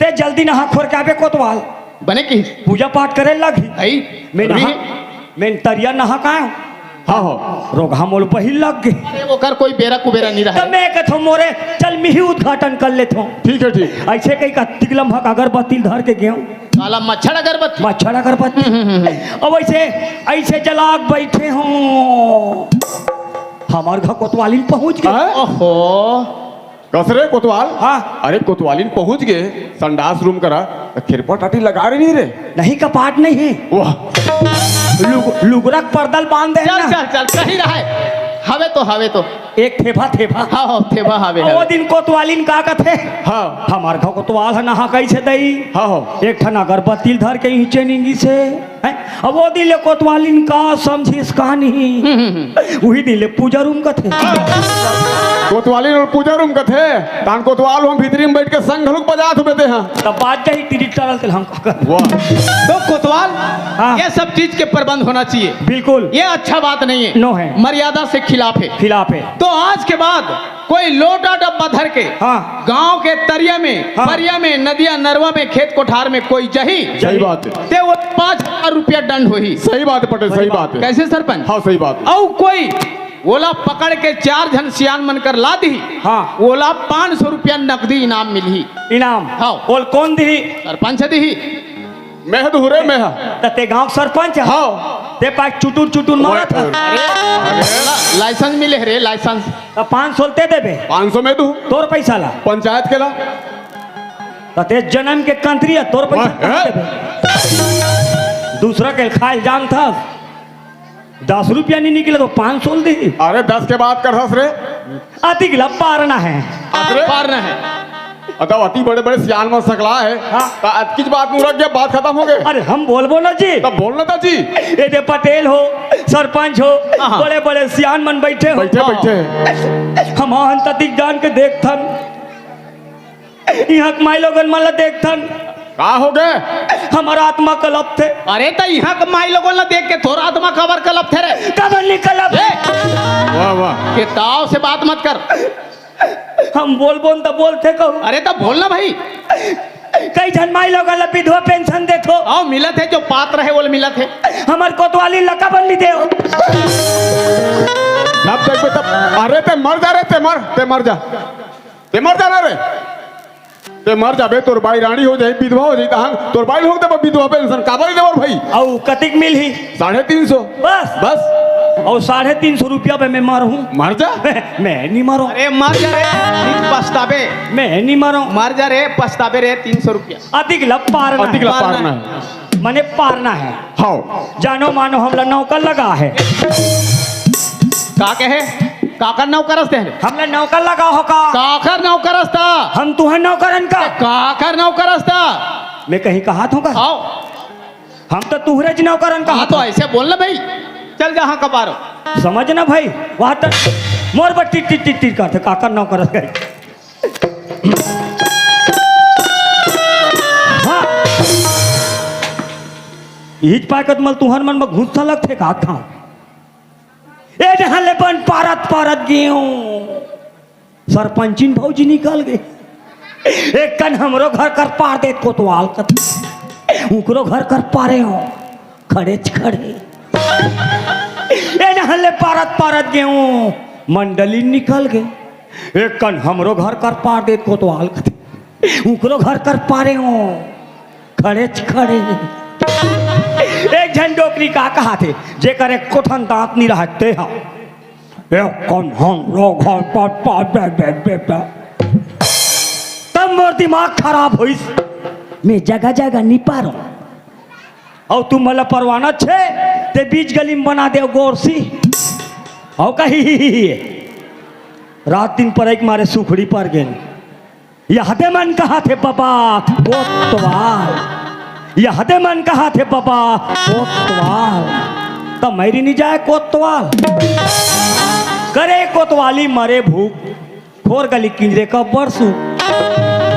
"ते जल्दी नहा खोर के आबे कोतवाल।" बने की? "पूजा पाठ करे लगही।" आई। मैं अरे। नहा, मैं तरिया नहा का आयो। हाँ, हाँ। रोगहा मोल पहिल लग गे। अरे, ओकर कोई बेरा कुबेरा नहीं रहे। त मैं कथो, "मोरे, चल, मिही उद्घाटन कर लेथो।" ठीक है, ठीक। ऐसे कही का तिकलम हक अगरबत्ती धर के गेंव। काला मच्छर अगरबत्ती। मच्छर अगरबत्ती। हम्म, हम्म, हम्म। अब ऐसे, ऐसे जलाग बैठे हो, हमर घर कोतवालिन पहुंच गे। हाँ? ओहो। कस रे कोतवाल? हाँ। अरे कोतवालिन पहुंच गे संडास रूम करा, त खेरपा टाटी लगा रही नहीं रे। नहीं, कपाट नहीं हे। वाह। लुग-, लुगरा के पर्दा ल बांध दे चल, ना। चल, चल, सही रहे। हवे तो, हवे तो। एक थेफा, थेफा। हाँ, हाँ, थेफा हवे, अब वो हवे। दिन कोतवालिन का कथे? हाँ। हमर घर कोतवाल ह नहा कैसे दई? हाँ, हाँ। एक ठन अगरबत्ती ल धर के इहिंचे निंगिस हे। हैं? अब वो दिन ले कोतवालिन का समझिस का नहीं? हम्म, हम्म, हम्म। उही दिन ले पूजा रूम कथे। कोतवालिन ल पूजा रूम कथे, तान कोतवाल हम भीतरी में बैठ के संग घलुक बजात होबे ते हाँ। तब बात जाही टिरिट टारल तेल हम का कर। वाह। तो कोतवाल, हाँ। ये सब चीज के प्रबंध होना चाहिए। बिल्कुल। ये अच्छा बात नहीं है। नो है। मर्यादा से खिलाफ है। खिलाफ है। तो आज के बाद कोई लोटा डब्बा धर के हाँ। गांव के तरिया में, हाँ। परिया में, नदिया नरवा में, खेत कोठार में कोई जही, सही बात है। ते वो पाँच हजार रुपया दंड होही। सही बात है पटेल, सही बात है। कैसे सरपंच? हाँ, सही बात है। अउ कोई ओला पकड़ के चार झन सियान मन कर ला दिही, हाँ। ओला पाँच सौ रुपया नकदी इनाम मिलही। इनाम? हाँ। ओल कौन दिही? सरपंच दिही। मैं ह दुहरे मैं ह। त ते गांव सरपंच ह? हाँ। ते पास चुटुर चुटुर मारत ह। अरे, अरे, ला-, लाइसेंस मिले हे रे, लाइसेंस। त पाँच सौ ते देबे? पाँच सौ मैं दूँ। तोर पैसा ला? पंचायत के ला। त ते जन्म के कंत्री ह, तोर पैसा वाह, कहाँ हैं? देबे? दूसरा के खाए जानथस? दस रुपया नहीं निकले तो पाँच सौ दे। अरे दस के बात करथस रे। अतिक ला पारना है। अरे? पारना है। अतव अति बड़े-बड़े सियान मन सकला हे। हाँ। त अतकीच बात में उरक गया, बात खतम हो गे। अरे हम बोलबो ना जी। तब बोलना था जी। ए दे पटेल हो, सरपंच हो, हाँ, हाँ। बड़े-बड़े सियान मन बैठे हो। बैठे, बैठे। हम आहन ततिक जान के देखथन। इहाँ के माई लोगन मन ला देखथन। का हो गे? हमर आत्मा कलपथे। अरे त इहाँ के माई लोगन ला देख के तोर आत्मा काबर कलपथे रे? काबर नहीं कलप? ए! वाह, वाह। के ताव से बात मत कर। हम बोलबोन त बोलथे कहूँ। अरे त बोल ना भाई। कई झन माई लोगन ला विधवा पेंशन देथो। आओ मिलत हे, जो पात्र हे ओला मिलत हे। हमर कोतवालिन ला काबर नहीं देव? तब देखबे तब। अरे ते मर जा रे, ते मर, ते मर जा। ते मर जा ना रे। ते मर जाबे, तोर बाई रानी हो जाही, विधवा हो जाही, तहां तोर बाई ल होके देबो विधवा पेंशन, काबर देबो भाई? अउ कतिक मिलही? साढ़े तीन सौ। बस? बस। अउ साढ़े तीन सौ रुपया पे मैं मरहूं? मर जा। मैं नहीं मरहूं। अरे मर जा रे, फिर पछताबे। मैं नहीं मरहूं। मर जा रे, पछताबे रे, तीन सौ रुपया। अतिक ला पारना अतिक ला हे। पारना हे। मने पारना हे। हाव। जानो मानो हमला नौकर लगा हे। का कहे? काकर नौकर अस ते? हमला नौकर लगा हो का? काकर नौकर अस त? हम तुहर नौकर हन का? काकर नौकर अस त? मैं कहीं कहात हों का? हाव। हम तो तुहरेच नौकर हन का? हाँ, तो ऐसे बोल ना भाई। चल जा, हाँ, कपारो। समझ ना भाई, वहाँ तक मोर बर टिट टिट टिट टिट करथे, काकर नौकर अस कहे। हाँ। इहिच पाय कत मल तुहर मन म गुस्सा लगथे का था? ए जहाँ ले बन पारत पारत गेंव। सरपंचिन भौजी निकल गे। एक कन हमरो घर कर पार देत कोतवाल कत। उकरो घर कर पारे हो। खड़ेच खड़े। ए जहाँ ले पारत पारत गेंव। मंडली निकल गे। एक कन हमरो घर कर पार देत कोतवाल कत। उकरो घर कर पारे हो, खड़ेच खड़े। एक झन डोकरी का कहाथे, जेकर एको ठन दांत नी रहय, ते ह। एक कन हम लोग हैं, पा, पा, बे, बे, बे, बे। तब मोर दिमाग खराब होइस, मैं जगह जगह नी पारों। अउ तुम मला परवाना छे, ते बीच गली में बना दे गोरसी। अउ कही, रात दिन परई के मारे सुखड़ी पर गेन। यहदे मन कहाथे बबा कोतवाल, यहदे मन कहाथे बबा कोतवाल। त मैरी नी जाय कोतवाल। करे कोतवाली मरे भूख, खोर गली किंजरे का बरसू।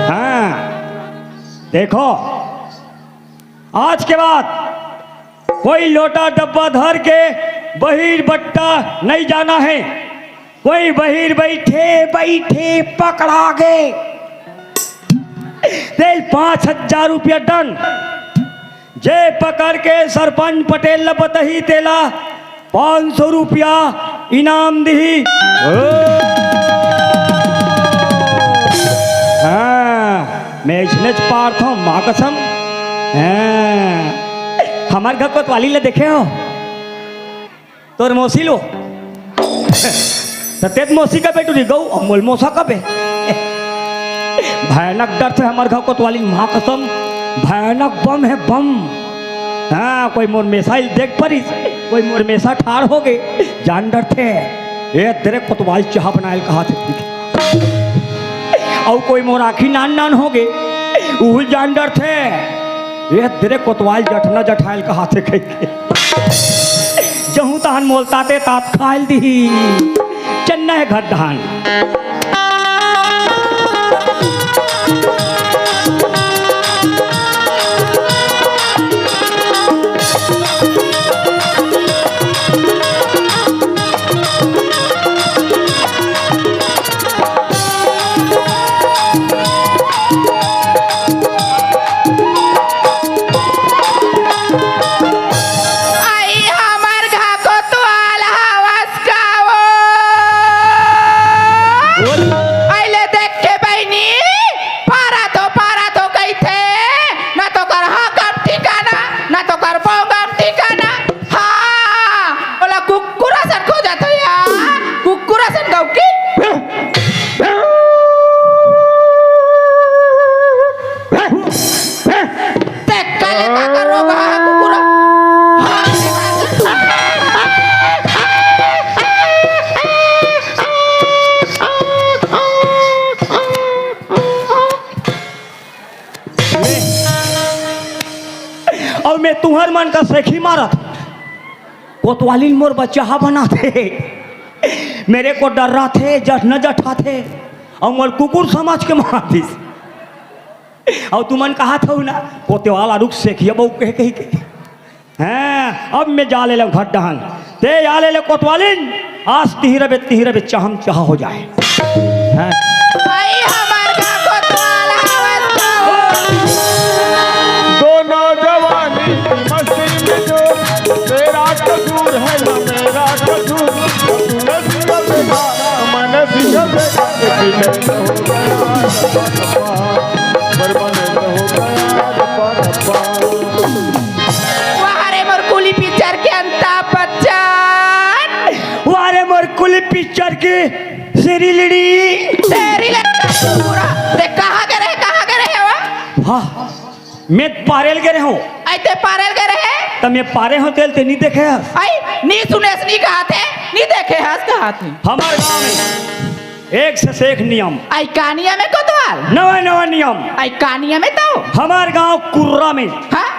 हाँ, देखो, आज के बाद कोई लोटा डब्बा धर के बहिर बट्टा नहीं जाना है। कोई बहिर बइठे बइठे पकड़ा गे, तेल पाँच हजार रुपया दंड। जे पकड़ के सरपंच पटेल ल बताही, तेला पाँच सौ रुपया इनाम दिही। ओ! हाँ, मैं इसने पारथों, माँ कसम। हाँ, हमर घर कोतवाली ल देखे हो? तोर मौसी लो। त तेत मौसी का बेटू री गऊ, अउ मोल मौसा का बे। भयानक डर थे हमर घर कोतवाली, माँ कसम, भयानक बम है, बम। हाँ, कोई मोर मेसा ल देख परिस, कोई मोर मेसा ठाड़ हो गे, जान डर थे। ए, तेरे कोतवाल चाह बनायल कहाथे। अउ कोई मोर आँखी नान नान हो गे, उहू जान डर थे। ए, तेरे कोतवाल जठना जठायल कहाथे कहिके। जहूँ तहन मोलताते तात खायल दिही। चन्ना है घर धान। आई हमर घा कोतवाल हवस का वो? बोल। अइले देख के बहिनी, पारा तो, पारा तो कहिथे, ना तो कर हाँ काम ठिकाना, ना तो कर पाँव काम ठिकाना। हाँ, ओला कुकुर असन खोजत हो या, कुकुर असन गौकी। देख काले का कर रोग हा कुकुर। अउ मैं तुंहर मन का सेखी मारत, कोतवालिन मोर बच्चा हा बनाथे, मेरे को डर्राथे, जठ न जठाथे, अउ मोर कुकुर समझ के मार दिस। अउ तुमन कहाथव ना, कोतवाल आरुक सेखिया बहू कहे कहिके। हाँ, अब मैं जा ले लंग घर डहन। ते जा ले ले कोतवालिन, आज तिही रबे, तिही रबे, चहम चहा हो जाए। हाँ। भाई हमार का कोतवाल हवस का हो। दोनों जवानी की मस्ती में जो तेरा कसूर है ना मेरा कसूर, तू नस का बेटा, मन सिंह बेटा, permanent हो गया रब्बा, रब्बा। वाह रे मोर कुली पिक्चर के अमिताभ बच्चन। वाह रे मोर कुली पिक्चर के श्रीलीला। श्रीलीला पूरा। ते कहाँ गे रहे, कहाँ गे रहे हो? वाह, मैं पारेल गे रहे हूँ। आई ते पारेल गे रहे? त मैं पारे हूँ तेल ते नी देखे हस। आई, नी सुनेस, नी कहाथे, नी देखे हस कहाथे। हमार गाँव में एक से सेख नियम। आई का नियम है कोतवाल? नवा नवा नियम। आई का नियम है तो? हमार गांव कुर्रा में हाँ?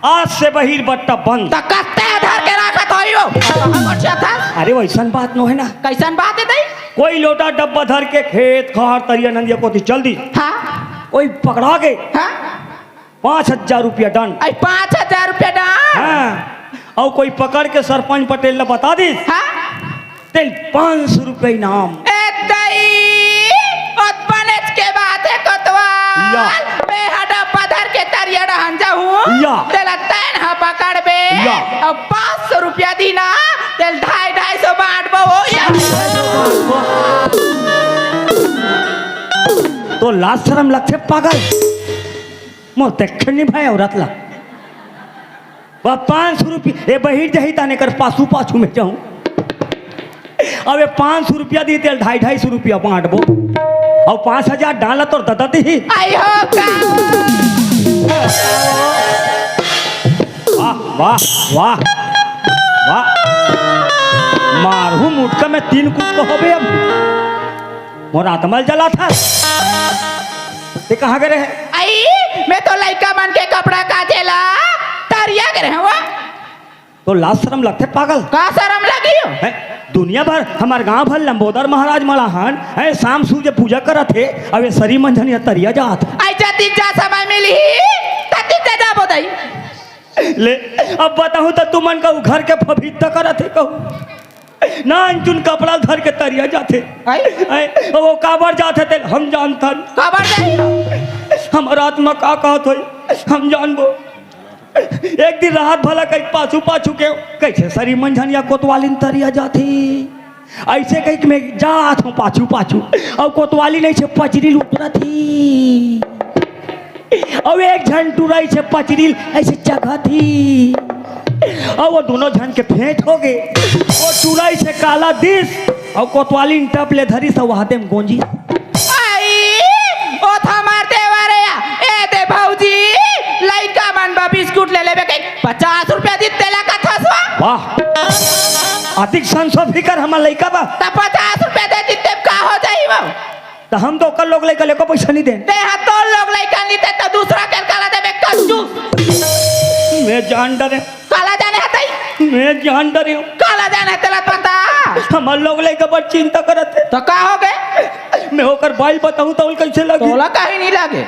आज से बहिर बट्टा बंद। त कस्ते धर के राखत होइयो? कहाँ गोठिया था? अरे वैसन बात नो है ना। कैसन बात है तई? कोई लोटा डब्बा धर के खेत खार तरिया नंदिया कोती चल दी। हाँ? कोई पकड़ा गे। हाँ? पाँच हजार रुपया दंड। आई पाँच हजार रुपया दंड? हाँ। अउ कोई पकड़ के सरपंच पटेल ला बता दिस। हाँ? तेल पाँच सौ रुपया इनाम। ए दई, ओत बनेच के बात है कोतवाल। या। मैं हा डब्बा धर के तरिया डहन जाहूँ। या। तेला तैन हा पकड़बे। या। अउ पाँच सौ रुपया दीना, तेल ढाई ढाई सौ बांटबो हो या। तो तो लाज शरम लगथे पागल। मोर देखे नहीं भाई औरत ला। वह पाँच सौ रुपया, ए बहिर जही ताने कर पाछू पाछू में जाहूँ। अब ये पाँच सौ रुपया दी तेल ढाई ढाई सौ रुपया बांटबो। और पाँच हजार डाला तोर ददा ही। आई हो का? वाह, वाह, वाह, वाह। मारहूँ मुटका में तीन कुछ तो होबे अब। मोर आत्मा जला था। ते कहाँ गए रहे? आई, मैं तो लइका मन के कपड़ा काचे ला तरिया गए रहे वो। तो लाज शरम लगथे पागल। का शरम लगी हो? हैं? दुनिया भर, हमार गांव भर लंबोदर महाराज मलाहन, हैं, शाम सूर्य पूजा करत हे, अब ये सरी मंझन या तरिया जात। आई जतिक जा समय मिलही, ततिक जा जाबो दई। ले, अब बताहूँ तो तुमन का घर के फभित्ता करत हे कहूँ। ना अंजुन कपड़ा धर के तरिया जाथे। आई? हैं? वो काबर जाथे ते हम जानथन। काबर जाही? हमार आत्मा का कहत होई, हम जानबो। एक दिन रात भला कहीं पाछू पाछू के कैसे सरी मंझन या कोतवालिन तरिया जाथे। ऐसे कहीं कि मैं जात हूँ पाछू पाछू, और कोतवालिन ऐसे पचरी लुटरत ही, और एक झन टुरा ऐसे पचरी ऐसे चघत ही, और वो दोनों झन के भेंट हो गए। वो टुरा ऐसे काला दिस, और कोतवालिन टप ले धरी सब हाथे में गोंजी। आई, ओ त हमार देवर हे या। ए दे भौजी, लइका मन बर बिस्कुट ले लेबे कही, पचास रुपया दी तेला कथस वा। वाह, अतिक संसो फिकर हमर लइका बा। त पचास रुपया दे दी तेब का हो जाही वो? त हम तो ओकर लोग लइका लेको पैसा नहीं देन। ते हा तोर लोग लइका नहीं ते त दूसरा के काला देबे कंजूस। मैं जान डरे। काला जाने हतई? मैं जान डरे हूँ। काला जाने तेला पता? हमार लोग लइका बड़ चिंता करत हे। त का हो गए? मैं ओकर बाई बताहूँ त ओल कैसे लगी? तोला कहीं नहीं लगे।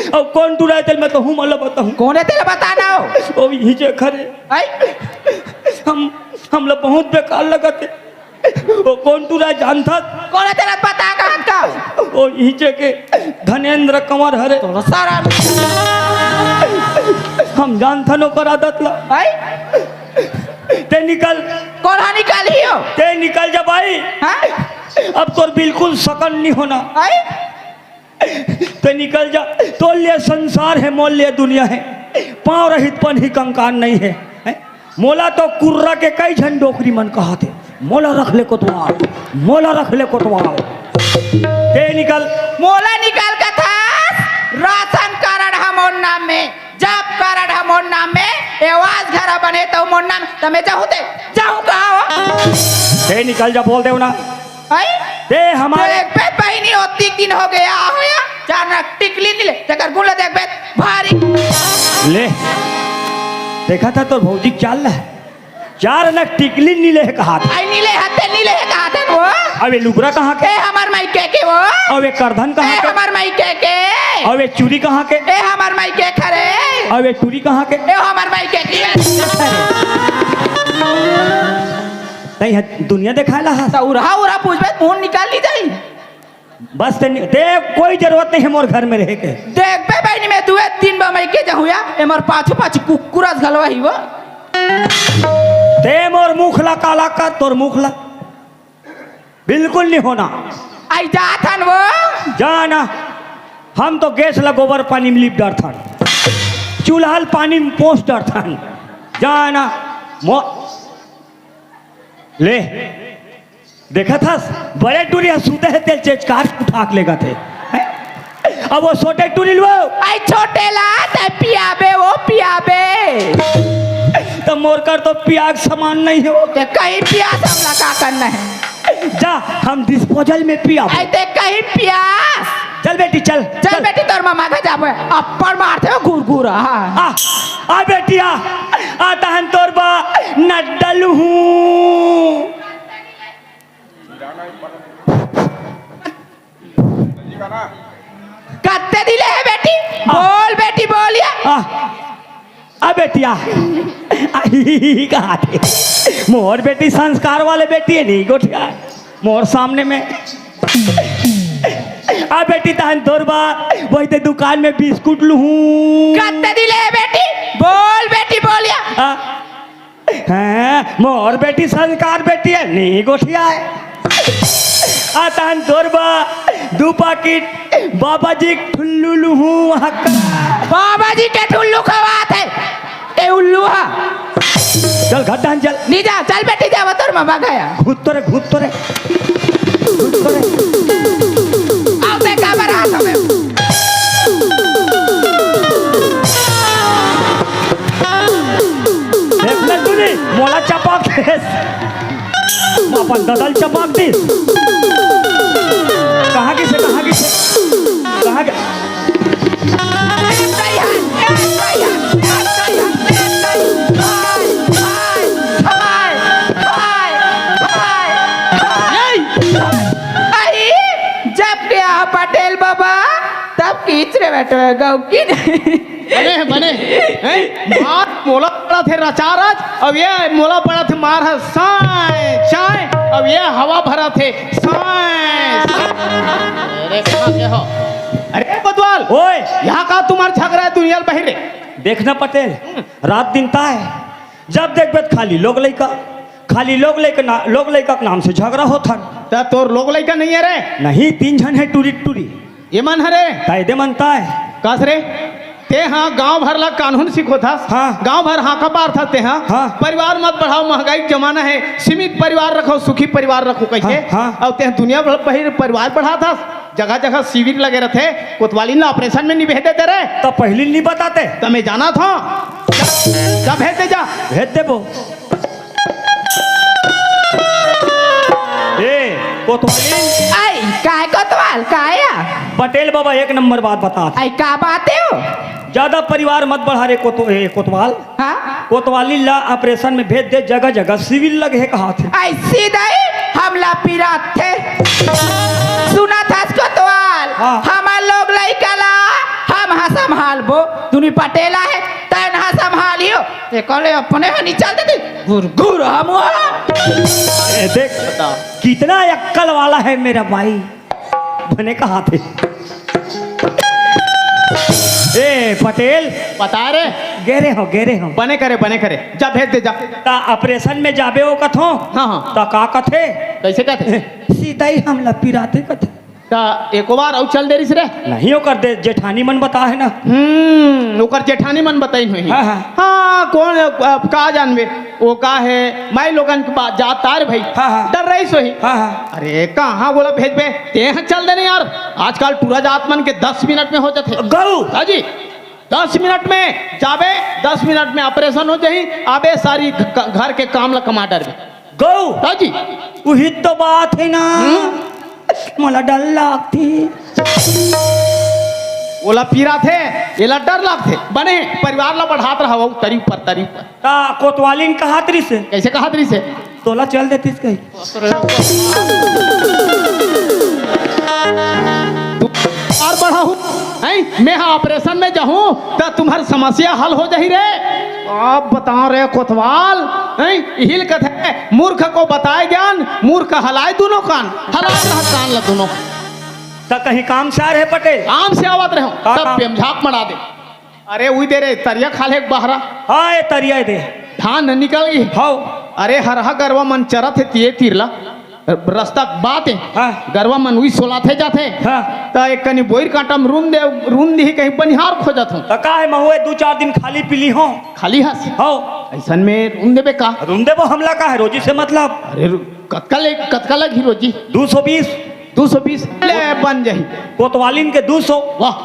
अब कौन टुरा हे तेल मैं तो हूँ मला बताहूँ। कौन हे तेला बताना हो? वो यही जे खरे। आई? हम, हम लोग बहुत बेकार लगत हे। वो कौन टुरा हे जानथस? कौन हे तेला पता कहत का? वो यही जे के धनेंद्र कंवर हरे। तोला सारा हम जानथन ओकर आदत ला। आई? ते निकल। कौन हा निकाली हो? ते निकल जा बाई। हाँ? अब तोर बिल्कुल सकन नहीं होना। आई? ते निकल जा। तोर लिए संसार हे, मोर लिए दुनिया हे। पाँव रहित पनही कंकान नहीं हे। हैं? मोला तो कुर्रा के कई झन डोकरी मन कहत हे, मोला रख ले कोतवाल, मोला रख ले कोतवाल। ते निकल। मोला निकल कथस, राशन कारड हा मोर नाम में, जॉब कारड हा मोर नाम में, आवास घर हा बने त मोर नाम, त मैं जाहूँ ते, जाहूँ कहाँ हो? ते निकल जा, बोल दे ना। आई? ते हमारे देखबे बहिनी, ओतिक दिन हो गया, होया, चार ना टिकली नहीं ले, तेकर गुण ले देखबे, भारी। ले, देखा था तोर भौजी के चाल ला। चार ना टिकली नहीं ले कहा था। आई नहीं ले हते, नहीं ले कहा थे वो। अब ये लुगरा कहाँ के? ए हमर माई के के वो। अब ये करधन कहाँ ए के? हमर माई के के। अब ये चूड़ी कहाँ के? ए हमर माई के खरे। अब ये चूड़ी कहाँ के? ए हमर माई के के। नहीं है, दुनिया देखाला है। त उरहा उरहा पूछबे, मुंह निकाल ली जाई। बस ते नि-, ते कोई जरूरत नहीं है मोर घर में रहे के। देखबे बहिनी, मैं दुए तीन बा मइके जाहूँ या, ए मोर पाछू पाछू कुकुरस घलवा ही वो। ते मोर मुख ला काला कर, तोर मुख ला। बिल्कुल नहीं होना। आई जाथन वो। जाना। हम तो गैस ला गोबर पानी में लिप डरथन। चूल्हा ल पानी में पोंछ डरथन। जाना। मो-, ले। देखत हस, बड़े टूरी ह सुते हे, तेल चेचकार उठा के लेगत हे। हैं? अब वो छोटे टूरी ल वो। आई छोटे ला, ते पियाबे, वो पियाबे। त मोर कर तो पियाक समान नहीं हो। ते कहीं पियास हमला का करना है? जा, हम डिस्पोजल में पियाबो। आई ते कहीं पियास। चल बेटी, चल, चल चल। बेटी, तोर मामा घर जाबो। अप्पड़ मारथे हो घुरघुरा। आ, आ बेटी, आ, आ तहन तोर बा नड्डल हूँ। कत्ते दिले है बेटी? आ। बोल बेटी, बोल या। आ, आ बेटिया, आ, ही, ही, ही, कहा थे? मोर बेटी संस्कार वाले बेटी है, नहीं गोठिया। मोर सामने में। आ बेटी, तहन तोर बा, वही ते दुकान में बिस्कुट लूहूं। कत्ते दिले है बेटी? बोल बेटी, बोल या। आ, हैं, मोर बेटी संस्कार बेटी है, नहीं गोठिया है। आ तहन तोर बा, दू पाकिट बाबा जी ठुल्लू लुहू हक्का। बाबा जी के ठुल्लू खवात हे। ए उल्लू हा। चल घर डाहन चल। नी जा, चल बेटी, जावा तोर ममा गया। घुत तो रे, घुत तो रे। घुत तो रे। आओ ते काबर हाथ में। देख ले तूने, मोला चपक देस। अपन ददल चपक दिस। कहाँ गिसे, कहाँ गिसे, कहाँ गिसे? अरे, जब गया पटेल बाबा, तब खींच रे बेटो, गौ की नहीं। बने हे, बने हे। हैं? मार मोला पड़त हे रचारच, अब ये मोला पड़त हे मार ह साय, चाय, अब ये हवा भरत हे साय, साय। अरे, कहाँ के हो? अरे, कोतवाल। ओए। यहाँ का तुम्हार झगड़ा हे दुनिया ल बहिरे? देखना पटेल, रात दिन ताय, जब देखबे त खाली लोग लइका, खाली लोग लइका ना, लोग लइका के नाम से झगड़ा होथन। त तोर लोग लइका नहीं हे रे? नहीं, तीन झन हे टूरी टूरी। ये मन हरे? ताय दे मन ताय। कस रे? ते हाँ गांव भर ला कानून सिखोथस। हाँ। गांव भर हाँका पारथस ते हाँ। हाँ। परिवार मत बढ़ाओ, महंगाई के जमाना हे, सीमित परिवार रखो, सुखी परिवार रखो कहिके। हाँ, हाँ। अउ ते दुनिया भर बहिर परिवार बढ़ाथस, जगह जगह शिविर लगे रथे, कोतवालिन ला ऑपरेशन में नी भेज देते रे। त पहिली नी बताते। त मैं जानत हंव। जा, जा भेज दे जा। भेज देबो। ए, कोतवालिन। आई, काय कोतवाल, काय आ? पटेल बाबा एक नंबर बात बतात। आई, का बात हे ओ? ज्यादा परिवार मत बढ़ा रे कोत-, ए, कोतवाल। हाँ? कोतवालिन ला ऑपरेशन में भेज दे, जगह जगह शिविर लगे हे कहाथे। ऐसी दई हमला पिराथे। सुनत हस कोतवाल, हाँ। हमर लोग लइका ला हम हा संभालबो। दुनी पटेल हे, तैं हा संभालियो। एकले अपने ह निचल देती, गुर गुर हम हा। ए, देख, बता। कितना अक्कल वाला है मेरा भाई, बने कहाथे। ए, पटेल। बता रे। गे रेहेंव, गे रेहेंव। बने करे, बने करे। जा, भेज दे, जा। त ऑपरेशन में जाबे ओ कथों। हाँ, हाँ। त का कथे? कैसे कथे? सीधा ही हमला पिराथे कथे। त एको बार अउ चल दे रिहिस रे? नहीं, ओकर दे-, जेठानी मन बताहे ना। हम्म, ओकर जेठानी मन बताइन होही। हाँ, हाँ। हाँ, कोन, अब का जानबे? ओ का हे, माई लोगन के बात जात तार भाई। हाँ, हाँ। डर रहिस होही। हाँ, हाँ। अरे, कहाँ ओला भेजबे? तें ह चल दे ना यार। आजकल टूरा जात मन के दस मिनट में हो जाथे। गऊ। हाँ जी, दस मिनट में जाबे, दस मिनट में ऑपरेशन हो जाही, आबे सारी घ-, घर के काम ला कमा डरबे। गऊ। हाँ जी। उही तो बात हे ना। हम्म। मोला डर लागथे। ओला पिराथे, एला डर लागथे। बने, परिवार ला बढ़ात रहा, वो तरी ऊपर, तरी ऊपर। त कोतवालिन कहात रिहिसे? कैसे कहात रिहिसे? तोला चल देतिस कही। तू और बढ़ाहू, हैं? मैं हा ऑपरेशन में जाहूं, त तुम्हर समस्या हल हो जाही रे। अब बता रे कोतवाल, हैं? इही ल कथे, मूर्ख को बताए ज्ञान, मूर्ख हलाए दूनों कान। हलाए रहा कान ला दूनों। त कहीं काम से आ रहे पटेल? काम से आवत रहे हो, का तब काम? पेमझाप मड़ा दे। अरे, उई दे रे, तरिया खाल्हे के बहरा। हाँ, ए तरिया दे। धान निकल गई। हव। अरे, हरहा गरवा मन चरत हे तिये तीर ला। रस्ता बात हे। हाँ। गरवा मन उई सोलाथे जाथे। हाँ। त एक कनी बोइर कांटा म रूंद दे, रूंद दिही कहीं बनिहार खोजत हूँ। त का हे, महूँ ए दू चार दिन खाली पीली हूँ। खाली हस? हव। अइसन में रूंद देबे का? रूंद देबो, हमला का हे, रोजी से मतलब। अरे, रु-, कतका ले, कतका लगही रोजी? दू सौ बीस। दू सौ बीस ले बन जाही। कोतवालिन के दू सौ। वाह।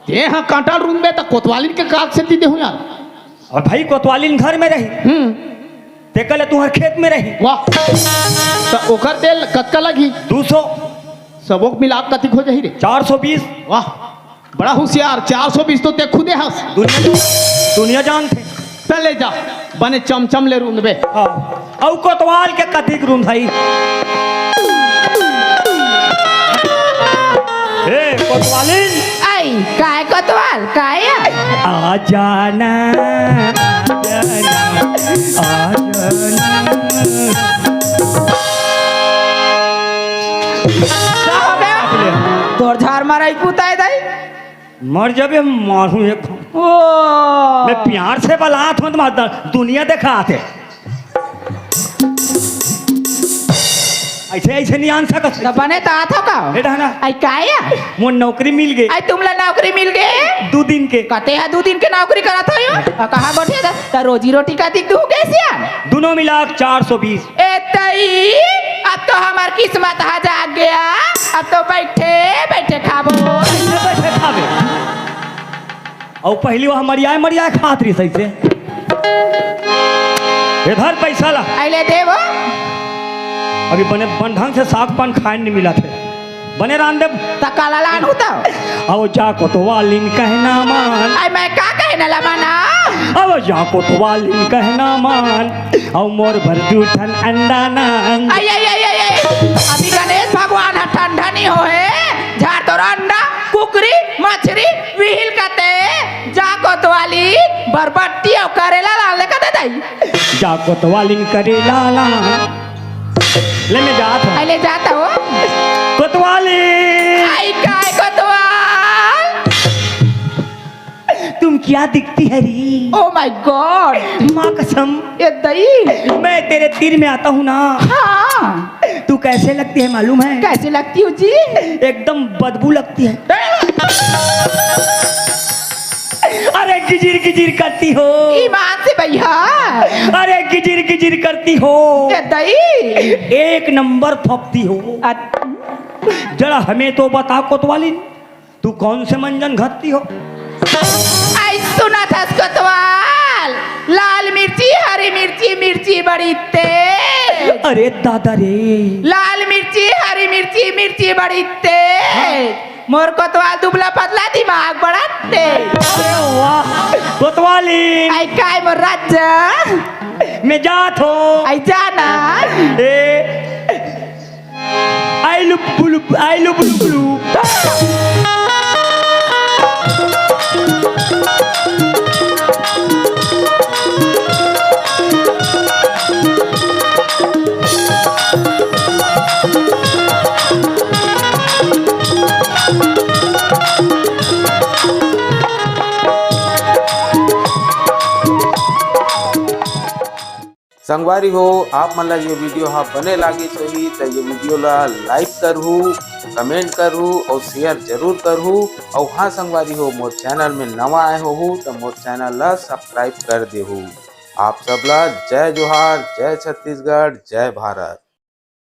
तें ह कांटा ल रूंदबे त कोतवालिन के काग से दी देहूं यार। अउ भाई, कोतवालिन घर में रही। हम्म। तेकर ले तुंहर खेत में रही। वाह। त ओकर तेल कतका लगही? दू सौ। सबो के मिला के कतिक हो जाही रे? चार सौ बीस। वाह, बड़ा होशियार। चार सौ बीस तो तें खुदे हस। दुनिया, दुनिया जानथे। त ले जा, बने चमचम ले रूंदबे। हाँ। अउ कोतवाल के कतिक रूंधई? ए, कोतवालिन। आई, काय कोतवाल, काय आई? आ जाना, आ जाना, आ जाना। का हो गया? तोर झार मरई कुताय दाई। मर जाबे, मारू एक। ओ। मैं प्यार से बलात हूँ, तुम्हारा दुनिया देखात हे। अइसे, अइसे नइ आन सकस। त बने त आथव का? ए डहना। अई काय या? मोर नौकरी मिल गे। अई तुमला नौकरी मिल गे? दू दिन के। कते हा दू दिन के नौकरी करत हो यो? अ, कहाँ गोठिया था? त रोजी रोटी का दिख दू कैसे आन? दूनों मिला के चार सौ बीस। ए तई, अब तो हमर किस्मत हा जाग गया। अब तो बइठे, बइठे खाबो। बइठे, बइठे खाबे। अउ पहिली वो मरियाए, मरियाए खात रहिस अइसे। ए धर पइसा ला। अई ले दे वो। अभी बने, बन ढंग से साग पान खाए नइ मिलत हे। बने रांध देब। त काला लानहूँ त? अउ जा कोतवालिन कहना मान। अई मैं का कहना ला माना? अउ जा कोतवालिन कहना मान। अउ मोर बर दू ठन अंडा नान। अई, अई, अई, अई, अई। अभी गणेश भगवान ह ठंडा नइ होहे। झार तोर अंडा, कुकरी, मछरी, बिहिल कते। जा कोतवालिन बरबट्टी अउ करेला लान ले कते दई। जा कोतवालिन करेला लान। ले मैं जात हँव। अई ले जात हव। कोतवालिन। अई काय कोतवाल? तुम क्या दिखती है री? Oh my God! माँ कसम। ए दई। मैं तेरे तीर में आता हूँ ना। हाँ। तू कैसे लगती है मालूम है? कैसे लगती हूँ जी? एकदम बदबू लगती है। अरे गिजिर गिजिर करती हो। ईमान से भैया। अरे गिजिर गिजिर करती हो। ए दई। एक नंबर फपती हो। अ- जरा हमें तो बता कोतवालिन, तू कौन से मंजन घत्ती हो? अई सुनत हस कोतवाल, लाल मिर्ची, हरी मिर्ची, मिर्ची बड़ी तेज। अरे दादा रे। लाल मिर्ची, हरी मिर्ची, मिर्ची बड़ी तेज। मोर कोतवाल दुबला पतला, दिमाग बड़ा तेज। अरे वाह, कोतवालिन। अई काय मोर राजा? मैं जात हँव। अई जाना। ए, आई लुप लुप, आई लुप लुप लुप। संगवारी हो, आप मन ला ये video हा बने लागिस होही त ये video ला like करहू, comment करहू अउ share जरूर करहू। अउ हाँ संगवारी हो, मोर channel में नवा आए होहू त मोर channel ला subscribe कर देहू। आप सब ला जय जोहार, जय छत्तीसगढ़, जय भारत।